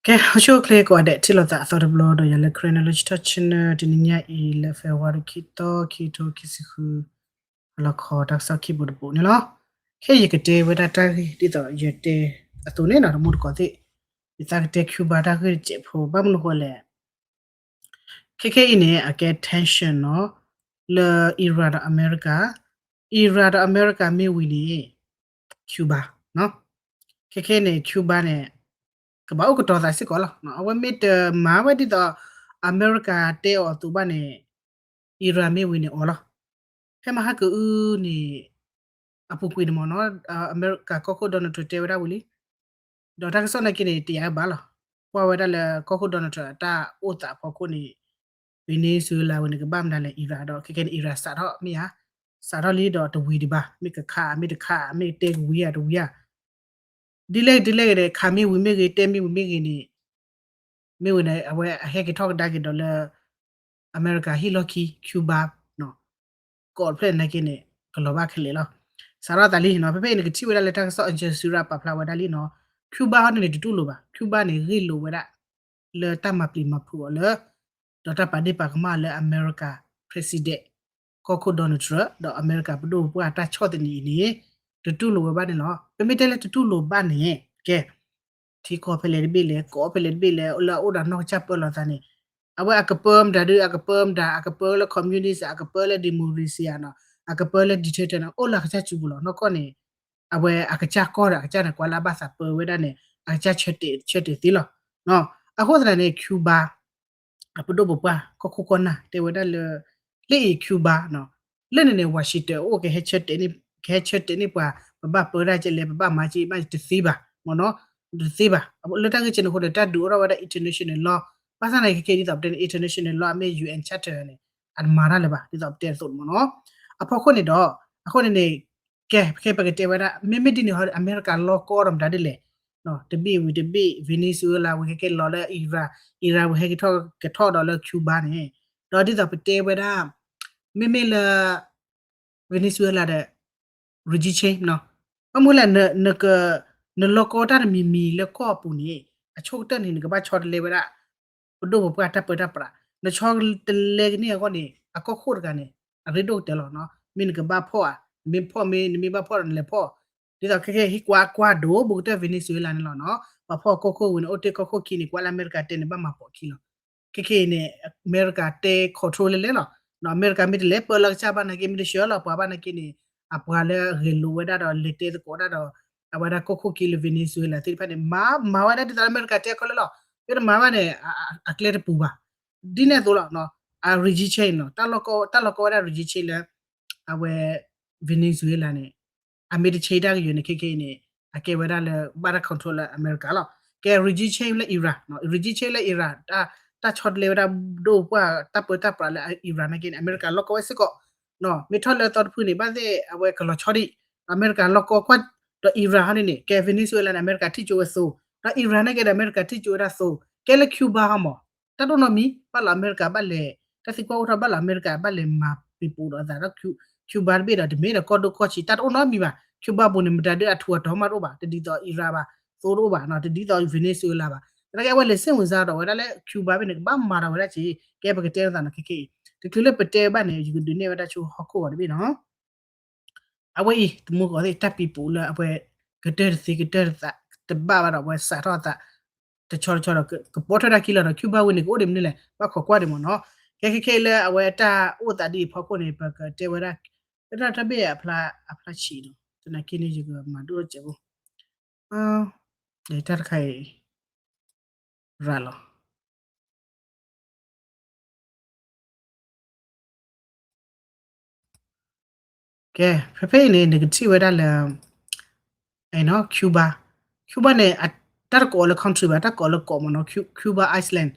ကဲ အိၣ်ဆူၣ်အိၣ်ချ့ကိးဂၤဒဲး ထံၣ်လိာ်သးအသီတဘျီဒီး ယၤလၢ Karen Knowledge Talk Channel တနံၤညါအံၤလၢ February ခံသီ ခံထိခံဆံဃု ဟါလီၤခီ တၢ်ကစီၣ်ခံဘိတဘိန့ၣ်လီၤ. ခဲအံၤယကတဲဝဲဒၣ်တၢ်ဂ့ၢ်ဒ်သိးယတဲအသိးန့ၣ်နီၤ တမူတကိးသ့ၣ်, ယသးကတဲ Cuba တၢ်ဂ့ၢ်တစဲးဖိ ဘၣ်မနုၤဃိလဲၣ် ခဲခဲအံၤန့ၣ် အကဲ tension နီၤ လၢ Iran ဒီးအမဲရကၤ, Iran ဒီးအမဲရကၤမ့ၢ်ဝံၤန့ၣ် Cuba နီၤ. ခဲခဲန့ၣ် Cuba န့ၣ် ကဘၣ်အိၣ်ကတီၤသးစ့ၢ်ကီးလီၤ. အဝဲမ့ၢ်တမၤဝဲဒ်သိး အမဲရကၤတဲအီၤအသိးဘၣ်န့ၣ် Iran မ့ၢ်ဝံၤန့ၣ်အီၤလီၤ. ဖဲမဟါကအုန့ၣ် အပူၤကွံာ်န့ၣ်မ့ၢ်နီၤ အမဲရကၤကီၢ်ခိၣ် Donald Trump တဲဝဲဒၣ်ဝံၤလံ ဒီးတၢ်ကစီၣ်နာ်က့န့ၣ် တယာ်ဘၣ်လီၤ. ကွၢ်ဝဲဒၣ်လၢကီၢ်ခိၣ် Donald Trump အတၢ်အိၣ်သးအဖီခိၣ်န့ၣ် Venezuela ဝဲန့ၣ် ကဘၣ်မနုၤလဲၣ် Iran ဒီး ခဲခဲန့ၣ် Iran စးထီၣ်မ့ၢ်ဧါ, စးထီၣ်လံဒီးတဝံၤဒံးဘၣ်, မ့ၢ်ကခး မ့ၢ်တခး မ့ၢ်တဲကဝံၤဧါ တဝံၤဧါ ဒ်လဲၣ်ဒ်လဲၣ်ဂ့ၤန့ၣ် ခးမ့ၢ်ဝံၤမ့ၢ်ဂ့ၤ တဲမ့ၢ်ဝံၤမ့ၢ်ဂ့ၤန့ၣ် မ့ၢ်ဝံၤန့ၣ် အဝဲအဟဲက့ၤထီၣ်ကဒါက့ၤဒီးလၢ အမဲရကၤဟံၣ်လီၢ်ခံ Cuba ကိးဖျၢၣ်နာ်က့န့ၣ် ကလီၤဘၣ်ခဲလၢာ်လီၤ. စးထီၣ်သးလံနီၤ ဖဲဖဲအံၤနကထံၣ်ဝဲဒၣ်လၢတၢ်ကစီၣ် Al Jazeera ပာ်ဖျါဝဲဒၣ်လံနီၤ Cuba ဟီန့ၣ်န့ၣ် တတူၢ်လိာ်ဘၣ် Cuba န့ၣ် ဂ့ၢ်လိာ်ဝဲဒၣ် လၢတၢ်မၤပျံၤမၤဖုးအီၤလၢ ဒီးတၢ်ပာ်ဒ့ၣ်ပာ်ကမၣ်လၢအမဲရကၤ president ကီၢ်ခိၣ် Donald Trump ဒီးအမဲရကၤပဒိၣ်ပပှၢ်တၢ်ဆီၣ်သနံးအံၤန့ၣ် တတူၢ်လိာ်ဝဲဘၣ်န့ၣ်လီၤ. ပမ့ၢ်တဲလၢတတူၢ်လိာ်ဘၣ်န့ၣ် ကဲ ထံကီၢ်ဖဲလဲၣ်တဘ့ၣ်လဲၣ် ကိးဖဲလဲၣ်တဘ့ၣ်လဲၣ် လၢအအိၣ်ဒီးနီၢ်ကစၢ်ပၢလီၤသးန့ၣ် အဝဲအကပၢမတၤဒု အကပၢမတၤ အကပၢလၢ communist အကပၢလၢ democracy နီၤ အကပၢလၢ dictator နီၤ အိၣ်လၢအကစၢ်စုပူၤလီၤ. နီၢ်ကီၢ်န့ၣ် အဝဲအကစၢ်ကီၢ်ဒီးအကစၢ်န့ၣ် ကွၢ်လၢအဘၣ်သးပၢဝဲဒၣ်န့ၣ် အကစၢ်ဆၢတဲာ်ဆၢတဲာ်သ့လီၤ. အဃိသတးန့ၣ် Cuba အပဒိၣ်ပပှၢ် ကီၢ်ခိၣ်ကီၢ်နၢ် တဲဝဲဒၣ်လၢ လၢအံၤ Cuba နီၤ လၢန့ၣ်န့ၣ် Washington အိၣ်ကဟဲဆၢတဲာ်န့ၢ် ကဟဲဆၢတဲာ်န့ၢ်ပှၤ ပဘၣ်ပၢဒၣ်ကဲလဲၣ် ပဘၣ်မၤကဲဘၣ်တသ့ဘၣ် မ့ၢ်နီၤ တသ့ဘၣ်. လၢတၢ်ဂ့ၢ်ကဲန့ၣ်အဃိဒီး တၢ်ဒုးအိၣ်ထီၣ်ဝဲဒၣ် international law ဘၣ်ဆၣ်သနာ်က့ ခဲခဲဒ်သိးပတဲန့ၣ် international law အမ့ၢ် UN Charter န့ၣ် အတမၤတၢ်လၢၤဘၣ် ဒ်သိးပတဲအသိးန့ၣ်မ့ၢ်နီၤ. အဖီခိၣ်န့ၣ်ဒီး အဃိန့ၣ်န့ၣ် ကဲ ခဲပကတဲဝဲဒၣ် မ့မ့ၢ်ဒ်န့ၣ်ဟီ အမဲရကၤလီၢ်ကီဒီးမတၤဒ်လဲၣ် တဘ့ၣ်ဝံၤတဘ့ၣ် Venezuela ဝံၤခဲကဲလီၤလၢ Iran, Iran ဝံၤဟဲက့ၤထီၣ်ကထီၣ်ဒီးလၢ Cuba န့ၣ် ဒီးဒ်သိးပတဲဝဲဒၣ် မ့မ့ၢ်လၢ Venezuela ဒီး regime change နီၤ ဘၣ်မနုၤလဲၣ် နလီၢ်ကီတၢ်တမံၤမံၤလၢကီၢ်အပူၤန့ၣ် အဆိကတၢၢ်န့ၣ် နကဘၣ်ဆီတလဲဝဲဒၣ် ပဒိၣ်ပပှၢ်တၢ်ပၢတၢ်ပြး နဆီတလဲကန့ၢ်အဂီၢ်န့ၣ် အကီၢ်ခိၣ်တဂၤန့ၣ် အရ့ဒိၣ်ကတၢၢ်လီၤနီၤ မ့ၢ်နကဘၣ်ဖီၣ်ဧါ နမ့ၢ်ဖီၣ်မ့ၢ် နမ့ၢ်ဘၣ်ဖီၣ်ဒီးနလဲၤဖီၣ် ဒ်သိးခဲခဲဟံးကွၢ်ကွၢ်ဒိၣ် ဘူးကတၢၢ် Venezuela န့ၣ်လီၤနီၤ ပှၤဖီၣ်ကီၢ်ခိၣ်ဝံၤန့ၣ် အိၣ်တ့ၢ်ကီၢ်ခိၣ်ခံန့ၣ် ကွၢ်လၢအမဲရကၤတဲန့ၣ် ဘၣ်မၤပိာ်ခံလီၤ ခဲခဲအံၤန့ၣ် အမဲရကၤတဲ control လဲၣ်လဲၣ်လီၤ အမဲရကၤမ့ၢ်တလဲၤပၢလၢကစၢ်ဘၣ်နာ်က့ မ့ၢ်တဆှၢလီၤပှၤဘၣ်နာ်က့န့ၣ် အပှၤလၢအဂဲၤလိာ်ဝဲဒၣ်ဒီးလဲၤတဲသကိးဒၣ်ဒီး အဝဲဒၣ်ကီၢ်ခိၣ်ခံလၢ Venezuela သ့ၣ်တဖၣ်န့ၣ် မၤ မၤဝဲဒၣ်ဒ်သိးလၢအမဲရကၤတဲခီလၢလီၤ မ့ၢ်တမၤဘၣ်န့ၣ် အကျဲတပူၤဘၣ် ဒ်န့ၣ်အသိးလီၤ အ regime change နီၤ တၢ်လီၢ်ကီဝဲဒၣ် regime change လၢ အဝဲ Venezuela န့ၣ် အမ့ၢ်တ change တၢ်ကယၢၤန့ၣ် ခဲခဲအံၤန့ၣ် အကဲဝဲဒၣ်လၢဘၣ်တၢ် control လၢအမဲရကၤလီၤ ကဲ regime change လၢ Iran နီၤ regime change လၢ Iran တၢ်ဆီတလဲဝဲဒၣ်ဒိၣ်ပှၢ်တၢ်ပၢတၢ်ပြးလၢ Iran နာ်က့န့ၣ် အမဲရကၤလီၢ်ကီဝဲစ့ၢ်ကီး မ့ၢ်ထီၣ်လၢအသီတဖုန့ၣ် ဘၣ်သ့ၣ်အဝဲကလီၤဆီဒံး အမဲရကၤလီၢ်ကီကွၢ် ဒီး Iran ဟီန့ၣ်န့ၣ် ကဲ Venezuela န့ၣ် အမဲရကၤထံၣ်ကၠိဝဲသိ ဒီး Iran နာ်က့ဒီး အမဲရကၤထံၣ်ကၠိဝဲဒၣ်သိ ကဲလၢ Cuba ဟီမး တၢ်တအိၣ်နီတမံၤ ဘၣ်လီၤအမဲရကၤဘၣ်လဲၤ တၢ်သံကွၢ်အိၣ်ထီၣ်ဘၣ်လီၤအမဲရကၤဘၣ်လဲၤမၤပံၤပူၤဒီးအသးဒီး Cuba တဘ့ၣ်ဒီး တမ့ၢ်ဒီးကီၢ်ဒိၣ်ကီၢ်ဆံး တၢ်တအိၣ်နီတမံၤဘၣ် Cuba ပူၤန့ၣ် မတၤဒုအထူးအတီၤမးတအိၣ်ဘၣ် တဒ်သိး Iran ဘၣ် သိတအိၣ်ဘၣ်နီၤ တဒ်သိး Venezuela ဘၣ် သနာ်က့အဝဲလဲၤစ့ၣ်ဝင်စားဒီးဝဲဒၣ်လၢ Cuba ဘ့ၣ်န့ၣ် ကဘၣ်မၤဒီးဝဲဒၣ်က့ ကဲပကတဲလိာ်သးနီၤ ခဲခဲအံၤ တချုးလၢပတဲဘၣ်န့ၣ် ယကဒုးနဲၣ်ဝဲဒၣ်ဆူဟီၣ်ခိၣ်ဂီၤတဘ့ၣ်နီၤ အဝဲအံၤ တမူကီးသ့ၣ် တၢ်ပံၤပူၤလၢအဝဲ ကတၢၢ်တသ့ ကတၢၢ်တသး တဘၣ်ဘၣ်ဒီး အဝဲစးထီၣ်အသး တဆီတဆီဒီး ကပီၤထွဲတၢ်ခံလီၤဒီး Cuba ဝံၤန့ၣ် ကအိၣ်ဒံးမနုၤလဲၣ် ဘၣ်ခိးကွၢ်ဒံးမ့ၢ်နီၤ ခဲခဲခဲလၢအဝဲတၢ်အိၣ်သးဒ်အံၤဖီခိၣ်န့ၣ် ပကတဲဝဲဒၣ် လၢတၢ်တဘ့ၣ်အဖျါ အဖျါဆံးနီၤ သနာ်က့န့ၣ် ယကမၤဒိၣ်စဲးဖိ တၢ်တခါအံၤ ရၤလီၤ ကဲ ဖဲဖဲအံၤန့ၣ် နကထံၣ်ဝဲဒၣ်လၢ Cuba Cuba န့ၣ် တၢ်တကိးလၢ country ဘၣ် တၢ်ကိးလၢကီးမ့ၢ်နီၤ Cuba Island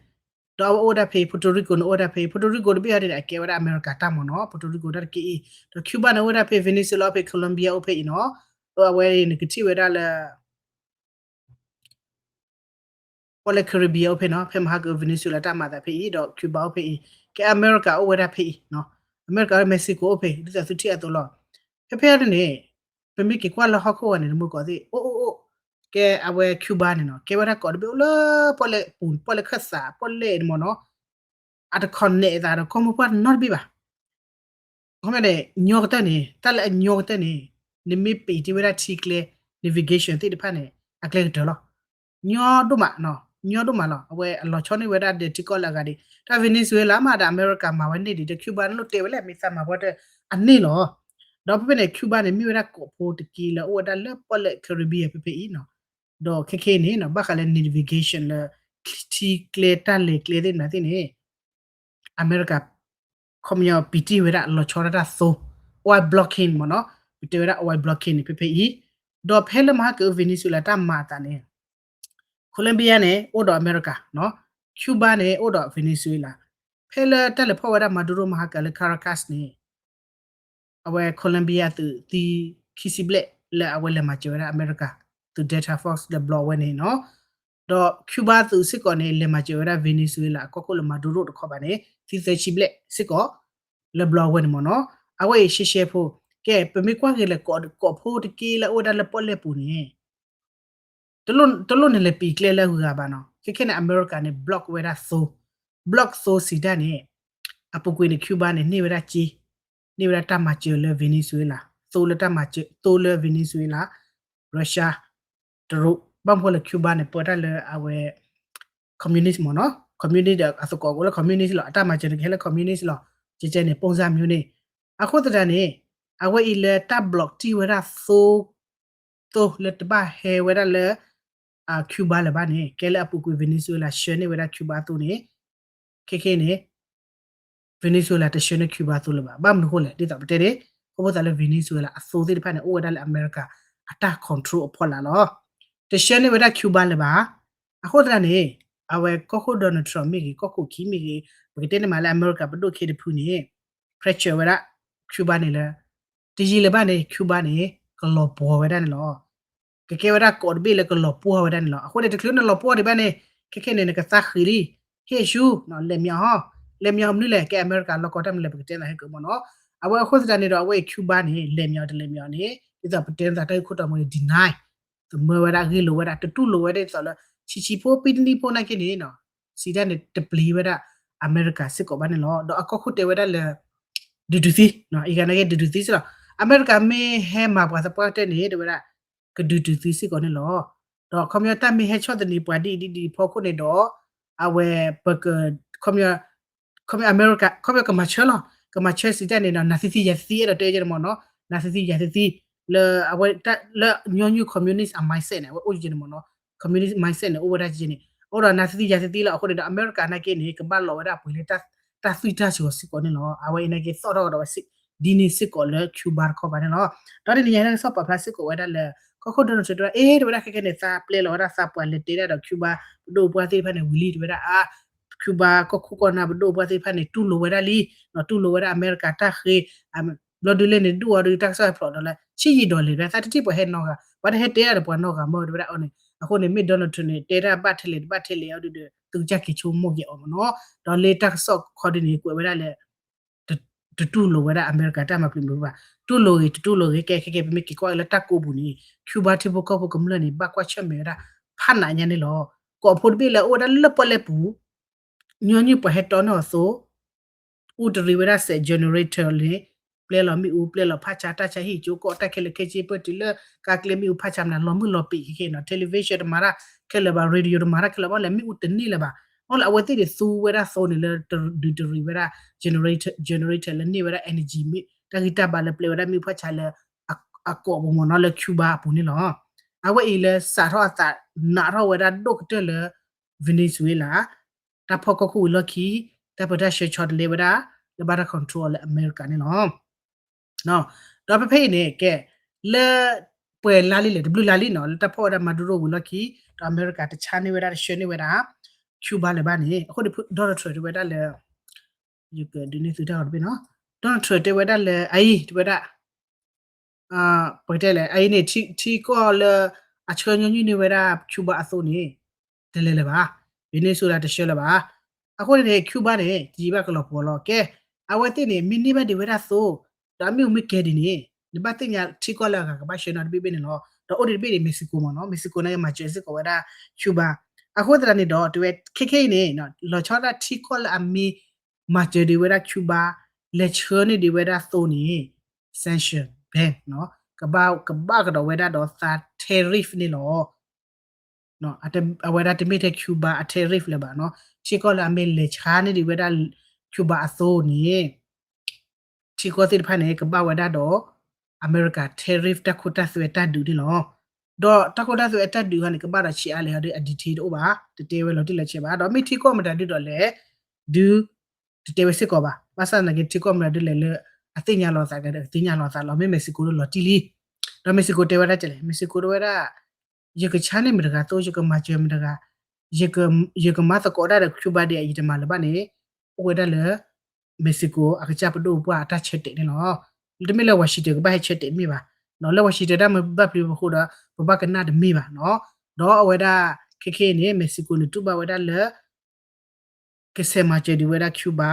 ဒီးအဝဲအိၣ်ဝဲဒၣ်ဖဲအံၤ Puerto Rico န့ၣ်အိၣ်ဝဲဒၣ်ဖဲအံၤ Puerto Rico တဘ့ၣ်အံၤန့ၣ် အကဲဝဲဒၣ်အမဲရကၤတၢ်မ့ၢ်နီၤ Puerto Rico တၢ်တက့ၢ်အံၤ ဒီး Cuba န့ၣ်အိၣ်ဝဲဒၣ်ဖဲ Venezuela အိၣ်ဖဲ Colombia အိၣ်ဖဲအံၤနီၤ အဝဲအံၤနကထံၣ်ဝဲဒၣ်လၢ ပီၣ်လဲၣ် Caribbean အိၣ်ဖဲနီၤ ဖဲမဟါက Venezuela တၢ်မၤသးဖဲအံၤ ဒီး Cuba အိၣ်ဖဲအံၤ ကဲအမဲရကၤအိၣ်ဝဲဒၣ်ဖဲအံၤ အမဲရကၤ Mexico အိၣ်ဖဲ ဒ်သိးသုထံၣ်အသိးလီၤ ဖဲဖဲအံၤန့ၣ် ပမ့ၢ်က့ၤကွၢ်လၢဟီၣ်ခိၣ်ဂီၤန့ၣ် တမူကီးသ့ၣ် အိၣ်အိၣ်အိၣ် ကဲအဝဲ Cuba န့ၣ်နီၤ ကဲဝဲဒၣ်ကီးတဘ့ၣ်အိၣ်လၢပီၣ်လဲၣ်ပူၤ ပီၣ်လဲၣ်ခၢၣ်သး ပီၣ်လဲၣ်န့ၣ်မ့ၢ်နီၤ အတ connect အသးဒီးကီၢ်မိၢ်ပှၢ်နီတဘ့ၣ်ဘၣ်. ခီမ့ၢ်န့ၣ် ညီကတၢၢ်န့ၣ် တၢ်လၢအညီကတၢၢ်န့ၣ် နမ့ၢ်ပံာ်တ့ၢ်ဝဲဒၣ်ထံကျဲ navigation သ့ၣ်တဖၣ်န့ၣ် အကျဲကတၢၢ်လီၤ. ညီဒိၣ်မးနီၤ ညီဒိၣ်မးလီၤ. အဝဲအလီၤဆီန့ၢ်ဝဲဒၣ်ဒီးထံကီၢ်လၢအဂၤဒံး တၢ် Venezuela မးဒီးအမဲရကၤမၤဝဲန့ၢ်ဒံးဒီး Cuba န့ၣ်လိၣ်တဲဝဲလဲၣ် မ့ၢ်သးမၤဘၣ်တၢ်အန့ၣ်လီၤ. ဒီးဖဲဖဲန့ၣ် Cuba န့ၣ် မ့ၢ်ဝဲဒၣ်ကီးဖိတက့လၢအအိၣ်ဝဲဒၣ်လၢပီၣ်လဲၣ် Caribbean ဖဲဖဲအံၤနီၤ. ဒီးခဲခဲအံၤန့ၣ်နီၤ ဘၣ်ဃးလၢ navigation လၢ ထံကျဲတၢ်လဲၤကျဲသ့ၣ်မနုၤသ့ၣ်န့ၣ် အမဲရကၤ ခီပညီပံာ်တ့ၢ်ဝဲဒၣ်လီၤဆီဒၣ်တၢ်သိ oil blocking မ့ၢ်နီၤ ပတဲဝဲဒၣ် oil blocking န့ၣ် ဖဲဖဲအံၤ ဒီးဖဲလၢမဟါကၢ Venezuela တၢ်မၤအသးန့ၣ် Colombia န့ၣ် အိၣ်ဒီးအမဲရကၤနီၤ Cuba န့ၣ် အိၣ်ဒီး Venezuela ဖဲလၢတၢ်လဲၤဖီၣ်ဝဲဒၣ် Maduro မဟါကၢလၢ Caracas န့ၣ် အဝဲ Colombia သုးသံခံဆံဘျဲၣ်လၢအဝဲလဲၤမၤစၢၤဝဲဒၣ်အမဲရကၤ သုး Delta Force လၢဘျီအဝဲန့ၣ်နီၤ ဒီး Cuba သုးစ့ၢ်ကီးန့ၣ် လဲၤမၤစၢၤဝဲဒၣ် Venezuela အကီၢ်ခိၣ်လၢ Maduro တခီဘၣ်န့ၣ် သံသၢဆံဘျဲၣ်စ့ၢ်ကီး လၢဘျီအဝဲန့ၣ်မ့ၢ်နီၤ အဝဲအံၤရှဲရှဲဖိ ကဲ ပမ့ၢ်ကွၢ်က့ၤလၢ ကီးဖိတက့လၢအအိၣ်ဝဲဒၣ်လၢပီၣ်လဲၣ်ပူၤန့ၣ် တလိၣ်န့ၣ်လဲၤပံာ်ကျဲလၢအဂၤဘၣ်နီၤ ခဲခဲန့ၣ် အမဲရကၤန့ၣ် block ဝဲဒၣ်သိ block သိစံးတၢ်န့ၣ် အပူၤကွံာ်န့ၣ် Cuba န့ၣ် န့ၢ်ဝဲဒၣ်က့ န့ၢ်ဝဲဒၣ်တၢ်မၤစၢၤလၢ Venezuela သိလၢတၢ်မၤစၢၤ သိလၢ Venezuela Russia တရူး ဘၣ်မနုၤဃိလၢ Cuba န့ၣ် ပၢတၢ်လၢအဝဲ communist မ့ၢ်နီၤ communist ဒီးအသကိးအိၣ်လၢ communist လီၤ အတၢ်မၤစၢၤန့ၣ်ကဟဲလၢ communist လီၤ ကဲကဲန့ၣ် ပုံစံမျိုးန့ၣ် အဃိသတးန့ၣ် အဝဲအံၤလၢတၢ် block တံၢ်ဝဲဒၣ်သိ သိလၢတဘၣ်ဟဲဝဲဒၣ်လၢ Cuba လၢၤဘၣ်န့ၣ် ကဲလၢအပူၤကွံာ် Venezuela ဆှၢန့ၢ်ဝဲဒၣ် Cuba အသိန့ၣ် ခဲခဲန့ၣ် Venezuela တဆှၢန့ၢ် Cuba အသိလၢၤဘၣ် ဘၣ်မနုၤဃိလဲၣ် ဒ်သိးပတဲန့ၣ် ခီဖျိသးလၢ Venezuela အသိသ့ၣ်တဖၣ်န့ၣ် အိၣ်ဝဲဒၣ်လၢအမဲရကၤအတၢ် control အဖီလာ်လီၤ တဆှၢန့ၢ်ဝဲဒၣ် Cuba လၢၤဘၣ် အဃိသတးန့ၣ် အဝဲကီၢ်ခိၣ် Donald Trump မ့ၢ်ဂ့ၤ ကီၢ်ခိၣ်ခံမ့ၢ်ဂ့ၤ ပကတဲန့ၣ်မးလၢအမဲရကၤပဒိၣ်ခ့တဖုန့ၣ် pressure ဝဲဒၣ် Cuba န့ၣ်လၢ တယံာ်လၢၤဘၣ်န့ၣ် Cuba န့ၣ် ကလီၤပှီၤဝဲဒၣ်န့ၣ်လီၤ ကကဲဝဲဒၣ်ကီးတဘ့ၣ်လၢကလီၤပှီၤဝဲဒၣ်န့ၣ်လီၤ အဃိန့ၣ် တချုးနလီၤပှီၤဒံးဘၣ်န့ၣ် ခဲခဲန့ၣ် နကသးဃ့လံ ဟ့ၣ်ဆူ လဲၤမံအီၤ လဲၤမံအီၤမနုၤလဲၣ် ကဲအမဲရကၤလီၢ်ကီၢ်တၢ်မနုၤလဲၣ် ပကတဲသးဟဲက့ၤမ့ၢ်နီၤ အဝဲအဃိသတးန့ၣ်ဒီး အဝဲအံၤ Cuba န့ၣ် လဲၤမံအီၤတလဲၤမံအီၤန့ၣ် ဒ်သိးပတဲသးတၢ်ဂ့ၢ်ခိၣ်တီမူန့ၣ် deny သမၢဝဲဒၣ် ဂ့ၢ်လိာ်ဝဲဒၣ် တတူၢ်လိာ်ဝဲဒၣ်ဒ်သိးလၢ ဆံးဆံးဖိ ပံတနံၣ်ဖိနာ်က့န့ၣ် စံးတၢ်န့ၣ် တပျံၤဝဲဒၣ်အမဲရကၤစ့ၢ်ကီးဘၣ်န့ၣ်လီၤ ဒီးအကီၢ်ခိၣ်တဲဝဲဒၣ်လၢ ဒုးတုၤသံ အံၤဂၤနာ်က့ဒုးတုၤသံစ့ၢ်လီၤ အမဲရကၤမ့ၢ်ဟဲမၤပှၤသပှၢ်ကတၢၢ်န့ၣ် တဲဝဲဒၣ် ကဒုးတုၤသံစ့ၢ်ကီးန့ၣ်လီၤ ဒီးခီပညီတၢ်မ့ၢ်ဟဲဆီၣ်သနံးပှၤဒ်အံၤဒ်အံၤဖီခိၣ်န့ၣ်ဒီး အဝဲ ပက ခီပညီ ခီပညီအမဲရကၤ ခီပညီကမၤဆၢလီၤ ကမၤဆၢစံးတၢ်န့ၣ်ဒီး နၤသံသံယၤသံသံ အဲၣ်ဒိးတဲယဲန့ၣ်မ့ၢ်နီၤ နၤသံသံယၤသံသံ လၢအဝဲ လၢညီနုၢ် communist အ mindset န့ၣ် အဝဲအိၣ်ယဲန့ၣ်မ့ၢ်နီၤ communist mindset န့ၣ် အိၣ်ဝဲဒၣ်ယဲန့ၣ် အိၣ်ဒီးနၤသံသံယၤသံသံလီၤ အဃိန့ၣ်ဒီး အမဲရကၤနာ်က့န့ၣ် ကဘၣ်လီၤဝဲဒၣ်ပှ့ၤလၢ တၢ်သွံၣ်တၢ်စှီၤစ့ၢ်ကီးန့ၣ်လီၤ အဝဲအံၤနာ်က့သီၣ်ထီၣ်ကဒီးဝဲ ဒ်န့ၣ်စ့ၢ်ကီးလၢ Cuba တခီဘၣ်န့ၣ်လီၤ ဒီးတနံၤညါတၢ်ကစီၣ်ပာ်ဖျါစ့ၢ်ကီးဝဲဒၣ်လၢ ကီၢ်ခိၣ် Donald Trump တဲဝဲဒၣ် အ့ တဲဝဲဒၣ်ခဲခဲန့ၣ် သးပျဲလီၤဝဲဒၣ်သးပှၤလဲၤတဲဒၣ်ဒီး Cuba ပဒိၣ်ပှၢ်သ့ၣ်တဖၣ်န့ၣ်ဝံၤလံ တဲဝဲဒၣ်အါ Cuba ကီၢ်ခိၣ်ကီၢ်နၢ်ပဒိၣ်ပှၢ်သ့ၣ်တဖၣ်န့ၣ် တူၢ်လိာ်ဝဲဒၣ်လံ တူၢ်လိာ်ဝဲဒၣ်အမဲရကၤတၢ်ဃ့ ဘျီဒုးလဲၣ်န့ၣ် ဒုးအီၤဒုးတၢ်ကစီၣ်ဟဲဖျိးဒီးလၢ ဆံးယံာ်ဒီးလဲၣ် သးတထံၣ်ပှၤဟဲနီတဂၤ ပှၤတဟဲတဲဒၣ်ဒီးပှၤနီတဂၤမ့ၢ်တဲဝဲဒၣ်အီၤန့ၣ် အဃိန့ၣ် မ့ၢ် Donald Trump န့ၣ် တဲဒၣ်ဘၣ်ထဲလဲၣ်တဘၣ်ထဲလဲၣ်အီၤဒုးဒီး သုကစၢ်က့ၤဆိကမိၣ်က့ၤအီၤမ့ၢ်နီၤ ဒီးလၢတၢ်ကစီၣ်ခီဒုးန့ၣ် ကွဲးဝဲဒၣ်လၢ တတူၢ်လိာ်ဝဲဒၣ်အမဲရကၤတၢ်မၤပျံၤမုာ်ဘၣ် တူၢ်လိာ်ဂ့ၤ တတူၢ်လိာ်ဂ့ၤ ကဲခဲကဲ ပမ့ၢ်က့ၤကွၢ်လၢတၢ်ကိးပူၤန့ၣ် Cuba ထံဖိကီၢ်ဖိကမျၢၢ်န့ၣ် ဘၣ်ကွၢ်ဆၢၣ်မဲာ်ဝဲဒၣ် ဖးနးညါန့ၣ်လီၤ ကိးဖိတဘ့ၣ်လၢအအိၣ်ဝဲဒၣ်လၢပီၣ်လဲၣ်ပူၤ ညီနုၢ်ပှၤဟဲတီန့ၢ်အီၤသိ အူတရံးဝဲဒၣ်စဲး generator န့ၣ် ပျဲလီၤမ့ၣ်အူ ပျဲလီၤဖးဆါ တၢ်ဆါဟံၣ်ကၠိကီၢ် တၢ်ခဲလၢာ်ခဲဆ့ ပၢၢ်တုၤလၢ ကါကျဲမ့ၣ်အူဖးဆါမနုၤ လီၤမုၢ်လီၤပ့ၤခဲခဲနီၤ television တမၤတၢ်ခဲလၢာ်ဘၣ် radio တမၤတၢ်ခဲလၢာ်ဘၣ် လဲၤမ့ၣ်အူတန့ၢ်လၢၤဘၣ် အီၤလၢအဝဲသ့ၣ်န့ၣ်သူဝဲဒၣ်သိန့ၣ်လၢ ဒုးတရံးဝဲဒၣ် generator generator လၢန့ၢ်ဝဲဒၣ် energy မ့ၢ် တၢ်ဂံၢ်တၢ်ဘါလၢပျဲဝဲဒၣ်မ့ၣ်အူဖးဆါလၢ အကိးပူၤမ့ၢ်နီၤလၢ Cuba အပူၤန့ၣ်လီၤ အဝဲအံၤလၢစးထီၣ်အသးနးထီၣ်ဝဲဒၣ်ဒိၣ်ကတၢၢ်လၢ Venezuela တၢ်ဖီၣ်ကီၢ်ခိၣ်ဝံၤလီၢ်ခံ တၢ်ပၢတၢ်ဆှၢဆီတလဲဝဲဒၣ် လၢဘၣ်တၢ် control အီၤလၢအမဲရကၤန့ၣ်လီၤ ဒီးဖဲဖဲအံၤန့ၣ် ကဲ လၢ ပှဲၤလါလံလဲၣ် တဘျုးလါလံနီၤ လၢတၢ်ဖီၣ်ဝဲဒၣ် Maduro ဝံၤလီၢ်ခံ ဒီးအမဲရကၤတဆါန့ၢ်ဝဲဒၣ် တဆှၢန့ၢ်ဝဲဒၣ် Cuba လၢၤဘၣ်န့ၣ် အဃိန့ၣ် Donald Trump တဲဝဲဒၣ်လၢ ယကဒုးန့ၢ်သုတၢ်ဂီၤတဘ့ၣ်နီၤ Donald Trump တဲဝဲဒၣ်လၢ အအံၤ တဲဝဲဒၣ် ပကတဲလဲၣ် အအံၤန့ၣ် ထံကီၢ်လၢ အဆှၢညီနုၢ်န့ၢ်ဝဲဒၣ် Cuba အသိန့ၣ် တလဲၤလၢၤဘၣ် Venezuela တဆှၢလၢၤဘၣ် အဃိန့ၣ်န့ၣ် Cuba န့ၣ် တယံာ်ဘၣ်ကလီၤပှီၤလီၤ ကဲ အဝဲသ့ၣ်န့ၣ် မ့ၢ်န့ၢ်ဘၣ်ဒံးဝဲဒၣ်သိ ဒီးအမ့ၣ်အူမ့ၢ်ကဲဒ်န့ၣ် နဘၣ်သ့ၣ်ညါထံကီၢ်လၢအဂၤကဘၣ်ဆှၢနီတဘ့ၣ်ဘ့ၣ်န့ၣ်လီၤ ဒီးအိၣ်ဒံးတဘ့ၣ်န့ၣ် Mexico မ့ၢ်နီၤ, Mexico န့ၣ်ကမၤစၢၤစ့ၢ်ကီးဝဲဒၣ် Cuba. အဃိသတးန့ၣ်ဒီး တဲဝဲခဲခဲအံၤန့ၣ် လီၤဆီဒၣ်ထံကီၢ်လၢအမ့ၢ်မၤစၢၤဒံးဝဲဒၣ် Cuba လဲၤဆှၢန့ၢ်ဒံးဝဲဒၣ်သိန့ၣ် sanction ban နီၤ, ကဘၣ် ကဘၣ်ကဒီးဝဲဒၣ်ဒီးသး tariff န့ၣ်လီၤ. အဝဲဒၣ်တမ့ၢ်ထဲ Cuba အ tariff လၢၤဘၣ်နီၤ, ထံကီၢ်လၢအမ့ၢ်လဲၤဆှၢန့ၢ်ဒံးဝဲဒၣ် Cuba အသိန့ၣ် ထံကီၢ်သ့ၣ်တဖၣ်န့ၣ် ကဘၣ်ဝဲဒၣ်ဒီး အမဲရကၤ tariff တၢ်ခိတၢ်သွဲတၢ်ဒုးန့ၣ်လီၤ. ဒီးတၢ်ခိတၢ်သွဲအတၢ်ဒုးခါန့ၣ် ကဘၣ်ဒီးဆံးအါလဲၣ်ဟီဒီး အ detail တအိၣ်ဘၣ်, တတဲဝဲလီၤတံၢ်လီၤဆဲးဘၣ်, ဒီးမ့ၢ်ထံကီၢ်မတၤဒုးဒီးလဲၣ် ဒုး တတဲဝဲစ့ၢ်ကီးဘၣ်. ဘၣ်ဆၣ်သနာ်က့ ထံကီၢ်မတၤဒုးလဲၣ်လၢ အသ့ၣ်ညါလီၤသးကဒီး အသ့ၣ်ညါလီၤသးလီၤ. မ့ၢ် Mexico ဒုးလီၤတံၢ်လံ. ဒီး Mexico တဲဝဲဒၣ်ကလဲၣ်, Mexico တဲဝဲဒၣ် ယကဆှၢန့ၢ်မတၤတဂၤသိ, ယကမၤစၢၤမတၤတဂၤ, ယကမၤသကိးတၢ်ဒီး Cuba ဒံး ယတမၤလၢၤဘၣ်န့ၣ် အိၣ်ဝဲဒၣ်လၢ Mexico အကစၢ်ပဒိၣ်ပပှၢ်အတၢ်ဆၢတဲာ်န့ၣ်လီၤ. တမ့ၢ်လၢ Washington ကဘၣ်ဟဲဆၢတဲာ်မ့ၢ်ဘၣ်. လၢ Washington တၢ်မ့ၢ်ဘၣ်ဖုးပဃိဒီး ပဘၣ်ကနၣ်တမ့ၢ်ဘၣ်နီၤ. ဒီးအဝဲဒၣ်ခဲခဲအံၤန့ၣ် Mexico န့ၣ် တူၢ်ဘၣ်ဝဲဒၣ်လၢ ကဆဲးမၤစၢၤဒံးဝဲဒၣ် Cuba